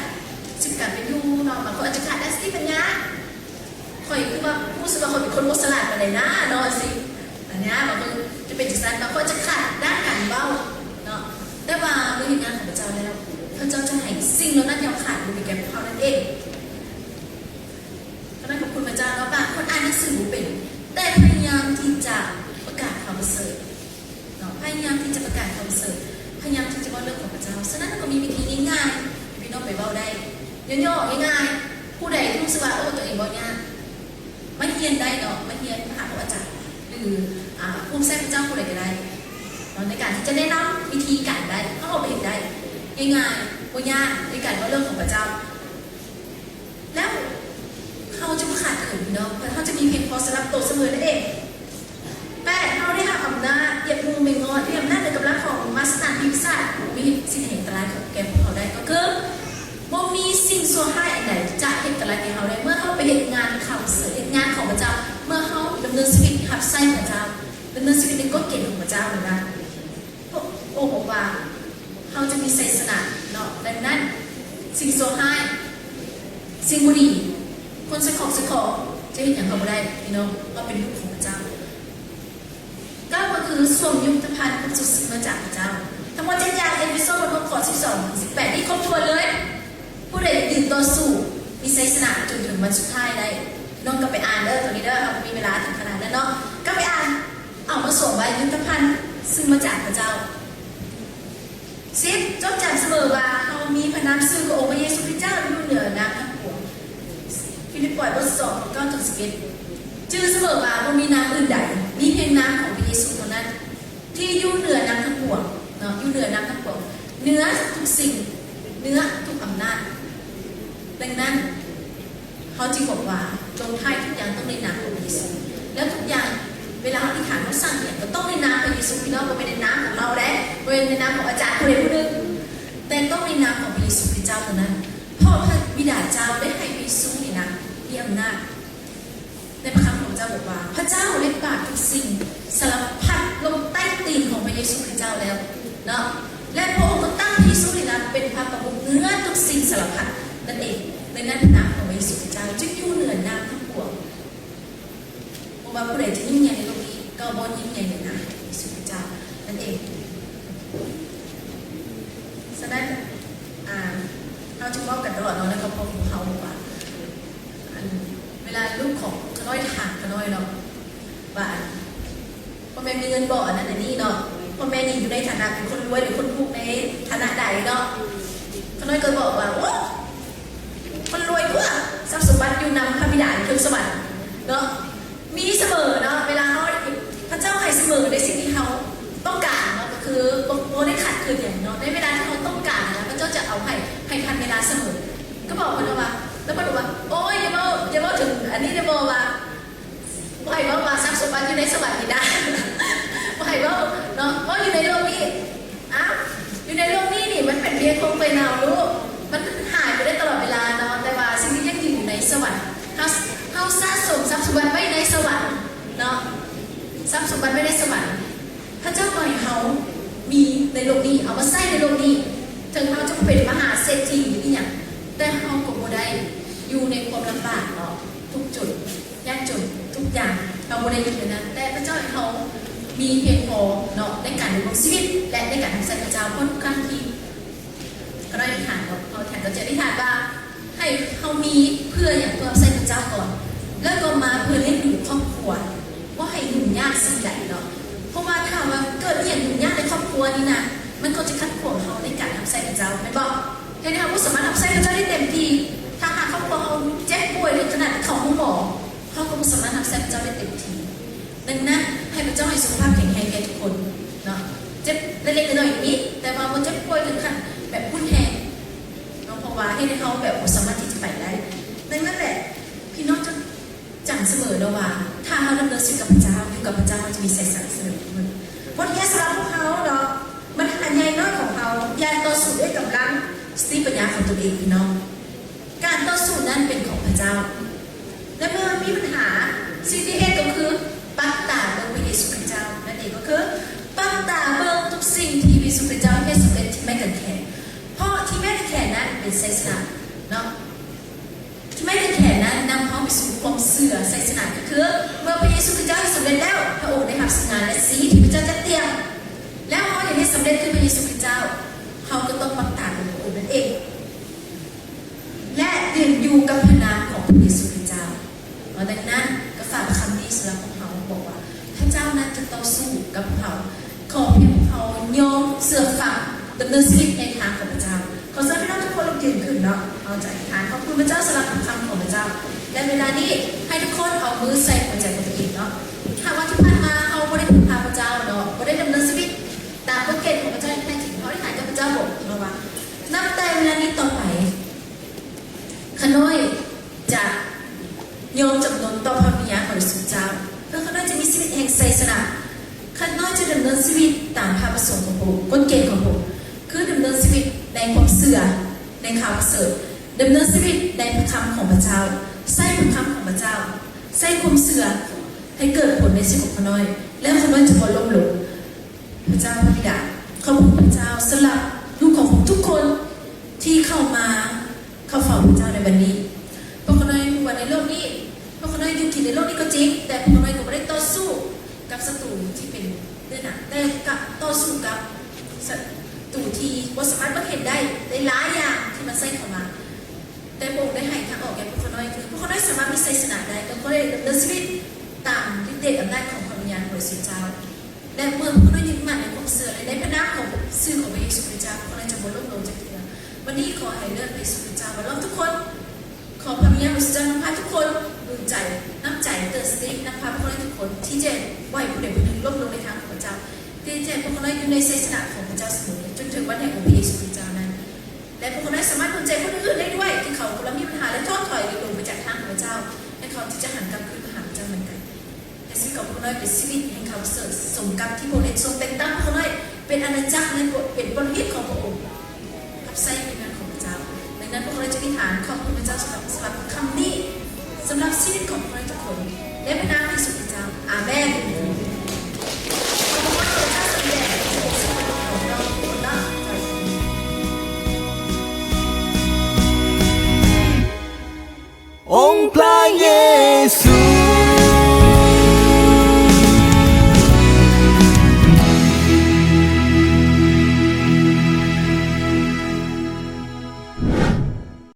ຊີວິດການເປັນຢູ່ເນາະ, ບາງຄົນອາດຈະຂາດດ້ານສະຕິປັນຍາ. ຂ້ອຍຄືວ່າຮູ້ສຶກວ່າຂ້ອຍເປັນຄົນບໍ່ສະຫຼາດປານໃດນາເນາະ ຈັ່ງຊີ້. ອັນເນີ້ຍ ບາງຄົນຈະເປັນຈັ່ງຊັ້ນ, ບາງຄົນອາດຈະຂາດດ້ານການເວົ້າເນາະ. ແຕ່ວ່າເມື່ອເຮັດງານຂອງພະເຈົ້າແລ້ວ, ພະເຈົ້າຈະໃຫ້ສິ່ງເຫຼົ່ານັ້ນທີ່ເຮົາຂາດຢູ່ໃນແກ່ພວກເຮົານັ້ນເອງ. ຂໍຂອບຄຸນພະເຈົ້າເນາະ, ບາງຄົນອ່ານໜັງສືບໍ່ເປັນ, ແຕ່ພະຍາຍາມທີ່ຈະປະກາດຂ່າວປະເສີດເນາະ, ພະຍາຍາມທີ່ຈະປະກາດຂ່າວປະເສີດ, ພະຍາຍາມທີ່ຈະເວົ້າເລື່ອງຂອງພະເຈົ້າ. ສະນັ້ນກໍມີວິທີງ່າຍໆ ທີ່ພີ່ນ້ອງໄປເວົ້າໄດ້. ຫຍໍ້ໆ ງ່າຍໆ. ຜູ້ໃດທີ່ຮູ້ສຶກວ່າ ໂອ້ ຕົວເອງເວົ້າຍາກ, ມາຮຽນໄດ້ເນາະ, ມາຮຽນຫາພວກອາຈານ ຫຼື ອາ ຜູ້ຮັບໃຊ້ພະເຈົ້າຜູ້ໃດກໍໄດ້ເນາະ, ໃນການທີ່ຈະແນະນຳວິທີການໄດ້, ເຮົາເອົາໄປເຮັດໄດ້ ງ່າຍໆ ບໍ່ຍາກ ໃນການເວົ້າເລື່ອງຂອງພະເຈົ້າ. ແລ້ວເຮົາຈະບໍ່ຂາດເຂີນພີ່ນ້ອງ, ເພາະເຮົາຈະມີພຽງພໍສຳລັບໂຕສະເໝີນັ້ນເອງ. ແປດ, ເຮົາໄດ້ຮັບອຳນາດ ປຽບໝູ່ແມງງອດ ມີອຳນາດເໜືອກຳລັງຂອງມາສະຖານປີສາດ ເຮັດສິ່ງໃຫ້ອັນຕະລາຍແກ່ພວກເຮົາໄດ້ ກໍຄື ບໍ່ມີສິ່ງຊົ່ວຮ້າຍອັນໃດຈະເຮັດອັນຕະລາຍແກ່ເຮົາໄດ້ ເມື່ອເຮົາໄປເຮັດງານຂ່າວປະເສີດ, ເຮັດງານຂອງພະເຈົ້າ, ເມື່ອເຮົາດຳເນີນຊີວິດຮັບໃຊ້ພະເຈົ້າ, ດຳເນີນຊີວິດໃນກົດເກນຂອງພະເຈົ້ານັ້ນນະ. ພະອົງບອກວ່າ ເຮົາຈະມີໄຊຊະນະເນາະ. ດັ່ງນັ້ນ ສິ່ງຊົ່ວຮ້າຍ, ສິ່ງບໍ່ດີ, ຄົນໃສ່ຂອງໃສ່ຂອງ ຈະເຮັດຫຍັງເຮົາບໍ່ໄດ້ ພີ່ນ້ອງ. ເຮົາເປັນລູກຂອງພະເຈົ້າ. ເກົ້າ ກໍຄືສວມຍຸດທະພັນຄວາມສຸກຊຶ່ງມາຈາກພະເຈົ້າ. ທັງໝົດເຈັດຢ່າງ, ເອເຟໂຊ ບົດຫົກ ຂໍ້ສິບສອງ ເຖິງ ສິບແປດ ນີ້ຄົບຖ້ວນເລີຍ. ຜູ້ໃດຢືນຕໍ່ສູ້ ມີໄຊຊະນະຈົນເຖິງວັນສຸດທ້າຍໄດ້. ນ້ອງກັບໄປອ່ານເດີ ຕົວນີ້ເດີ, ເຮົາບໍ່ມີເວລາເຖິງຂະໜາດນັ້ນເນາະ. ກັບໄປອ່ານ, ເອົາມາສວມໄວ້, ຍຸດທະພັນຊຶ່ງມາຈາກພະເຈົ້າ. ສິບ, ຈົດຈຳສະເໝີວ່າເຮົາມີພະນາມຊື່ຂອງອົງພະເຢຊູຄຣິດເຈົ້າຢູ່ເໜືອນາມທັງປວງ. ຟີລິບປອຍ ບົດສອງ ຂໍ້ເກົ້າ ເຖິງ ສິບເອັດ. ຈື່ສະເໝີວ່າບໍ່ມີນາມອື່ນໃດ, ມີພຽງນາມຂອງພະເຢຊູເທົ່ານັ້ນ ທີ່ຢູ່ເໜືອນາມທັງປວງເນາະ, ຢູ່ເໜືອນາມທັງປວງ, ເໜືອທຸກສິ່ງ, ເໜືອທຸກອຳນາດ. ດັ່ງນັ້ນ ເຮົາຈຶ່ງບອກວ່າ ຈົ່ງຖ່າຍທຸກຢ່າງຕ້ອງໃນນາມຂອງພະເຢຊູ. ແລ້ວທຸກຢ່າງ ເວລາເຮົາອະທິຖານ ເຮົາສັ່ງຫຍັງກໍຕ້ອງໃນນາມພະເຢຊູ ພີ່ນ້ອງ, ບໍ່ແມ່ນໃນນາມຂອງເຮົາເດ້, ບໍ່ແມ່ນໃນນາມຂອງອາຈານຜູ້ໃດຜູ້ໜຶ່ງ, ແຕ່ຕ້ອງໃນນາມຂອງພະເຢຊູຄຣິດເຈົ້າເທົ່ານັ້ນ. ເພາະພະບິດາເຈົ້າໄດ້ໃຫ້ພະເຢຊູນີ້ນະ ມີອຳນາດ. ໃນພະຄຳຂອງເຈົ້າບອກວ່າ ພະເຈົ້າໄດ້ປາບທຸກສິ່ງສາລະພັດລົງໃຕ້ຕີນຂອງພະເຢຊູຄຣິດເຈົ້າແລ້ວເນາະ ແລະ ພະອົງກໍຕັ້ງພະເຢຊູນີ້ນະເປັນພະປະມຸກເໜືອທຸກສິ່ງສາລະພັດນັ້ນເອງ. ດັ່ງນັ້ນ ນາມຂອງພະເຢຊູຄຣິດເຈົ້າຈຶ່ງຢູ່ເໜືອນາມທັງປວງ. ບໍ່ວ່າຜູ້ໃດຈະຍິ່ງໃຫຍ່ໃນໂລກນີ້ ກໍບໍ່ຍິ່ງໃຫຍ່ເໜືອນາມຂອງພະເຢຊູ. ສະນັ້ນ ອ່າ ເຮົາຈຶ່ງເວົ້າກັນຕະຫຼອດເນາະ ໃນຄອບຄົວຂອງເຮົາວ່າ ອັນ ເວລາລູກຂອງຂ້ານ້ອຍຖາມຂ້ານ້ອຍເນາະ ວ່າ ອັນ ພໍ່ແມ່ມີເງິນບໍ່ ອັນນັ້ນອັນນີ້ເນາະ ພໍ່ແມ່ນີ້ຢູ່ໃນຖານະເປັນຄົນລວຍ ຫຼື ຄົນທຸກໃນຖານະໃດເນາະ ຂ້ານ້ອຍກໍບອກວ່າ ໂອ້ ຄົນລວຍຕົວະ ຊັບສົມບັດຢູ່ນຳພະບິດາຢູ່ເທິງສະຫວັນເນາະ ມີສະເໝີເນາະ ເວລາເຮົາ ພະເຈົ້າໃຫ້ສະເໝີໃນສິ່ງທີ່ເຮົາຕ້ອງການເນາະ ກໍຄືບໍ່ ບໍ່ໄດ້ຂາດເຂີນຫຍັງເນາະ ໃນເວລາທີ່ເຮົາຕ້ອງການນະ ພະເຈົ້າຈະເອົາໃຫ້ ໃຫ້ທັນເວລາສະເໝີ. ກໍບອກເພິ່ນວ່າ ແລ້ວເພິ່ນວ່າ ໂອ້ຍ ຢ່າເວົ້າ ຢ່າເວົ້າເຖິງອັນນີ້ເດີ ບໍ່ວ່າ ບໍ່ໃຫ້ເວົ້າວ່າຊັບສົມບັດຢູ່ໃນສະຫວັນນີ້ນະ ບໍ່ໃຫ້ເວົ້າເນາະ ເວົ້າຢູ່ໃນໂລກນີ້ ອ້າວ ຢູ່ໃນໂລກນີ້ນີ້ມັນເປັນພຽງຂອງໄຟນາວລູກ ມັນຫາຍໄປໄດ້ຕະຫຼອດເວລາເນາະ ແຕ່ວ່າສິ່ງທີ່ຍັງຢືນຢູ່ໃນສະຫວັນ ເຮົາ ເຮົາສະສົມຊັບສົມບັດໄວ້ໃນສະຫວັນເນາະ ຊັບສົມບັດໄວ້ໃນສະຫວັນ ພະເຈົ້າກໍໃຫ້ເຮົາມີໃນໂລກນີ້ ເອົາມາໃຊ້ໃນໂລກນີ້ ເຖິງເຮົາຈະເປັນມະຫາເສດຖີອີ່ຫຍັງ ແຕ່ເຮົາກໍບໍ່ໄດ້ຢູ່ໃນຄວາມລຳບາກເນາະ ທຸກຈົນ ຍາກຈົນ ທຸກຢ່າງ ເຮົາບໍ່ໄດ້ຢູ່ໃນນັ້ນ ແຕ່ພະເຈົ້າໃຫ້ເຮົາມີພຽງພໍເນາະ ໃນການດຳລົງຊີວິດ ແລະ ໃນການຮັບໃຊ້ພະເຈົ້າ ເພາະທຸກຄັ້ງທີ່ ກໍໄດ້ອະທິຖານເນາະ ເຮົາແທນກໍຈະອະທິຖານວ່າ ໃຫ້ເຮົາມີເພື່ອຫຍັງ? ເພື່ອຮັບໃຊ້ພະເຈົ້າກ່ອນ ແລ້ວກໍມາເພື່ອລ້ຽງດູຄອບຄົວ ບໍ່ໃຫ້ຫຍຸ້ງຍາກສິ່ງໃດເນາະ ເພາະວ່າຖ້າວ່າເກີດອີ່ຫຍັງຫຍຸ້ງຍາກໃນຄອບຄົວນີ້ນະ ມັນກໍຈະຂັດຂວາງເຮົາໃນການຮັບໃຊ້ພະເຈົ້າ ແມ່ນບໍ່? ເຮັດໃຫ້ເຮົາບໍ່ສາມາດຮັບໃຊ້ພະເຈົ້າໄດ້ເຕັມທີ່ ຖ້າຫາກຄອບຄົວເຮົາເຈັບປ່ວຍເຖິງຂະໜາດເຂົ້າໂຮງໝໍ ເຮົາກໍບໍ່ສາມາດຮັບໃຊ້ພະເຈົ້າໄດ້ເຕັມທີ່. ດັ່ງນັ້ນ ໃຫ້ພະເຈົ້າໃຫ້ສຸຂະພາບແຂງແຮງແກ່ທຸກຄົນເນາະ ເຈັບເລັກໆນ້ອຍໆກໍມີ ແຕ່ວ່າບໍ່ເຈັບປ່ວຍເຖິງຂັ້ນແບບຮຸນແຮງເນາະ ເພາະວ່າເຮັດໃຫ້ເຮົາແບບບໍ່ສາມາດທີ່ຈະໄປໄດ້. ດັ່ງນັ້ນແຫຼະ ພີ່ນ້ອງຈະຈຳສະເໝີເນາະວ່າ ຖ້າເຮົາດຳເນີນຊີວິດກັບພະເຈົ້າ ຢູ່ກັບພະເຈົ້າ ເຮົາຈະມີໄຊຊະນະສະເໝີ. ບົດຮຽນສຳລັບພວກເຮົາເນາະ ບັນຫາໃຫຍ່ນ້ອຍຂອງເຮົາ ຢ່າຕໍ່ສູ້ດ້ວຍກຳລັງສະຕິປັນຍາຂອງຕົນເອງ ພີ່ນ້ອງ. ການຕໍ່ສູ້ນັ້ນເປັນຂອງພະເຈົ້າ ແລະ ເມື່ອມັນມີບັນຫາ ສິ່ງທີ່ເຮັດກໍຄືປັກຕາເບິ່ງພະເຢຊູຄຣິດເຈົ້ານັ້ນເອງ ກໍຄືປັກຕາເບິ່ງທຸກສິ່ງທີ່ພະເຢຊູຄຣິດເຈົ້າເຮັດສຳເລັດທີ່ໄມ້ກາງແຂນ ເພາະທີ່ໄມ້ກາງແຂນນັ້ນເປັນໄຊຊະນະເນາະ ທີ່ໄມ້ກາງແຂນນັ້ນນຳເຮົາໄປສູ່ຄວາມເຊື່ອ ໄຊຊະນະ ກໍຄືເມື່ອພະເຢຊູຄຣິດເຈົ້າເຮັດສຳເລັດແລ້ວ ພະອົງໄດ້ຮັບສະຫງ່າ ແລະ ສີທີ່ພະເຈົ້າຈັດຕຽມ ແລ້ວເຮົາຢາກເຮັດສຳເລັດຄືພະເຢຊູຄຣິດເຈົ້າ ເຮົາກໍຕ້ອງປັກຕາເບິ່ງພະອົງນັ້ນເອງ ແລະ ຢືນຢູ່ກັບພະນາມຂອງພະເຢຊູຄຣິດເຈົ້າ. ເພາະດັ່ງນັ້ນ ກໍຝາກຄຳນີ້ສຳລັບພວກເຮົາ ບອກວ່າ ພະເຈົ້ານັ້ນຈະຕໍ່ສູ້ກັບພວກເຮົາ. ຂໍພຽງພວກເຮົາຍອມເຊື່ອຟັງ ດຳເນີນຊີວິດໃນທາງຂອງພະເຈົ້າ. ຂໍເຊີນພີ່ນ້ອງທຸກຄົນລຸກຢືນຂຶ້ນເນາະ. ເຮົາຈະອະທິຖານຂອບຄຸນພະເຈົ້າສຳລັບຄຳຂອງພະເຈົ້າ. ແລະ ເວລານີ້ ໃຫ້ທຸກຄົນເອົາມືໃສ່ຫົວໃຈຂອງຕົວເອງເນາະ. ຖ້າຫາກວ່າທີ່ຜ່ານມາເຮົາບໍ່ໄດ້ເພິ່ງພາພະເຈົ້າເນາະ, ບໍ່ໄດ້ດຳເນີນຊີວິດຕາມກົດເກນຂອງພະເຈົ້າຢ່າງແທ້ຈິງ, ເຮົາອະທິຖານກັບພະເຈົ້າ ບອກເຮົາວ່າ ນັບແຕ່ເວລານີ້ຕໍ່ໄປ ຂ້ານ້ອຍຈະຍອມຈຳນົນຕໍ່ພະວິນຍານຂອງພະເຢຊູເຈົ້າ, ເພື່ອຂ້ານ້ອຍຈະມີຊີວິດແຫ່ງໄຊຊະນະ. ຂ້ານ້ອຍຈະດຳເນີນຊີວິດຕາມພະປະສົງຂອງພະອົງ, ກົດເກນຂອງພະອົງ, ຄືດຳເນີນຊີວິດໃນຄວາມເຊື່ອໃນຂ່າວປະເສີດ, ດຳເນີນຊີວິດໃນພະຄຳຂອງພະເຈົ້າ, ໃຊ້ພະຄຳຂອງພະເຈົ້າ, ໃຊ້ຄວາມເຊື່ອໃຫ້ເກີດຜົນໃນຊີວິດຂອງຂ້ານ້ອຍ, ແລ້ວຂ້ານ້ອຍຈະບໍ່ລົ້ມລົງ. ພະເຈົ້າພະບິດາ, ຂອບຄຸນພະເຈົ້າສຳລັບລູກຂອງພວກທຸກຄົນທີ່ເຂົ້າມາ ເຂົ້າເຝົ້າພະເຈົ້າໃນວັນນີ້. ພວກຂ້ານ້ອຍຮູ້ວ່າໃນໂລກນີ້ ພວກຂ້ານ້ອຍຢູ່ກິນໃນໂລກນີ້ກໍຈິງ, ແຕ່ພວກຂ້ານ້ອຍກໍບໍ່ໄດ້ຕໍ່ສູ້ກັບສັດຕູທີ່ເປັນເນື້ອໜັງ, ແຕ່ກັບຕໍ່ສູ້ກັບສັດຕູທີ່ບໍ່ສາມາດເບິ່ງເຫັນໄດ້ ຫຼາຍໆຢ່າງທີ່ມັນໃສ່ເຂົ້າມາ. ແຕ່ພະອົງໄດ້ໃຫ້ທາງອອກແກ່ພວກຂ້ານ້ອຍ, ຄືພວກຂ້ານ້ອຍສາມາດມີໄຊຊະນະໄດ້, ກໍຂ້ານ້ອຍໄດ້ດຳເນີນຊີວິດຕາມລິດເດດອຳນາດຂອງພະວິນຍານບໍລິສຸດເຈົ້າ. ແລະ ເມື່ອພວກເຮົາຍຶດໝັ້ນໃນຄວາມເຊື່ອ ແລະ ໃນພະນາມຂອງຊື່ຂອງພະເຢຊູຄຣິດເຈົ້າ, ພວກເຮົາຈະບໍ່ລົ້ມລົງຈັກເທື່ອ. ວັນນີ້ຂໍໃຫ້ເລືອດພະເຢຊູຄຣິດເຈົ້າມາລ້ອມທຸກຄົນ. ຂໍພະວິນຍານບໍລິສຸດເຈົ້ານຳພາທຸກຄົນ, ໜູນໃຈ, ນຳໃຈ, ເຕືອນສະຕິ, ນຳພາພວກເຮົາທຸກຄົນ ທີ່ຈະບໍ່ໃຫ້ຜູ້ໃດຜູ້ໜຶ່ງລົ້ມລົງໃນທາງຂອງພະເຈົ້າ, ແຕ່ໃຫ້ພວກເຮົາຢູ່ໃນໄຊຊະນະຂອງພະເຈົ້າສະເໝີ, ຈົນເຖິງວັນແຫ່ງອົງພະເຢຊູຄຣິດເຈົ້ານັ້ນ. ແລະ ພວກເຮົາສາມາດໜູນໃຈຄົນອື່ນໆໄດ້ດ້ວຍ ທີ່ເຂົາກຳລັງມີບັນຫາ ແລະ ທໍ້ຖອຍ ຫຼື ຫຼົງໄປຈາກທາງຂອງພະເຈົ້າ, ແລະ ເຂົາທີ່ຈະຫັນກັບຄືນມາຫາພະເຈົ້າເໝືອນກັນ. ແຕ່ຊີວິດຂອງພວກເຮົາເປັນຊີວິດແຫ່ງຄວາມປະເສີດ, ສົມກັບທີ່ພະອົງໄດ້ຊົງແຕ່ງຕັ້ງພວກເຮົາເປັນອານາຈັກ ແລະ ເປັນບໍລິວານຂອງພະອົງ, ຮັບໃຊ້ພະນາມຂອງພະເຈົ້າ. ດັ່ງນັ້ນ ພວກເຮົາຈະອະທິຖານຂອບຄຸນພະເຈົ້າສຳລັບ ສຳລັບຄຳນີ້, ສຳລັບຊີວິດຂອງພວກເຮົາທຸກຄົນ, ໃນພະນາມພະເຢຊູຄຣິດເຈົ້າ. ອາເມນ. ອົງພະເຢ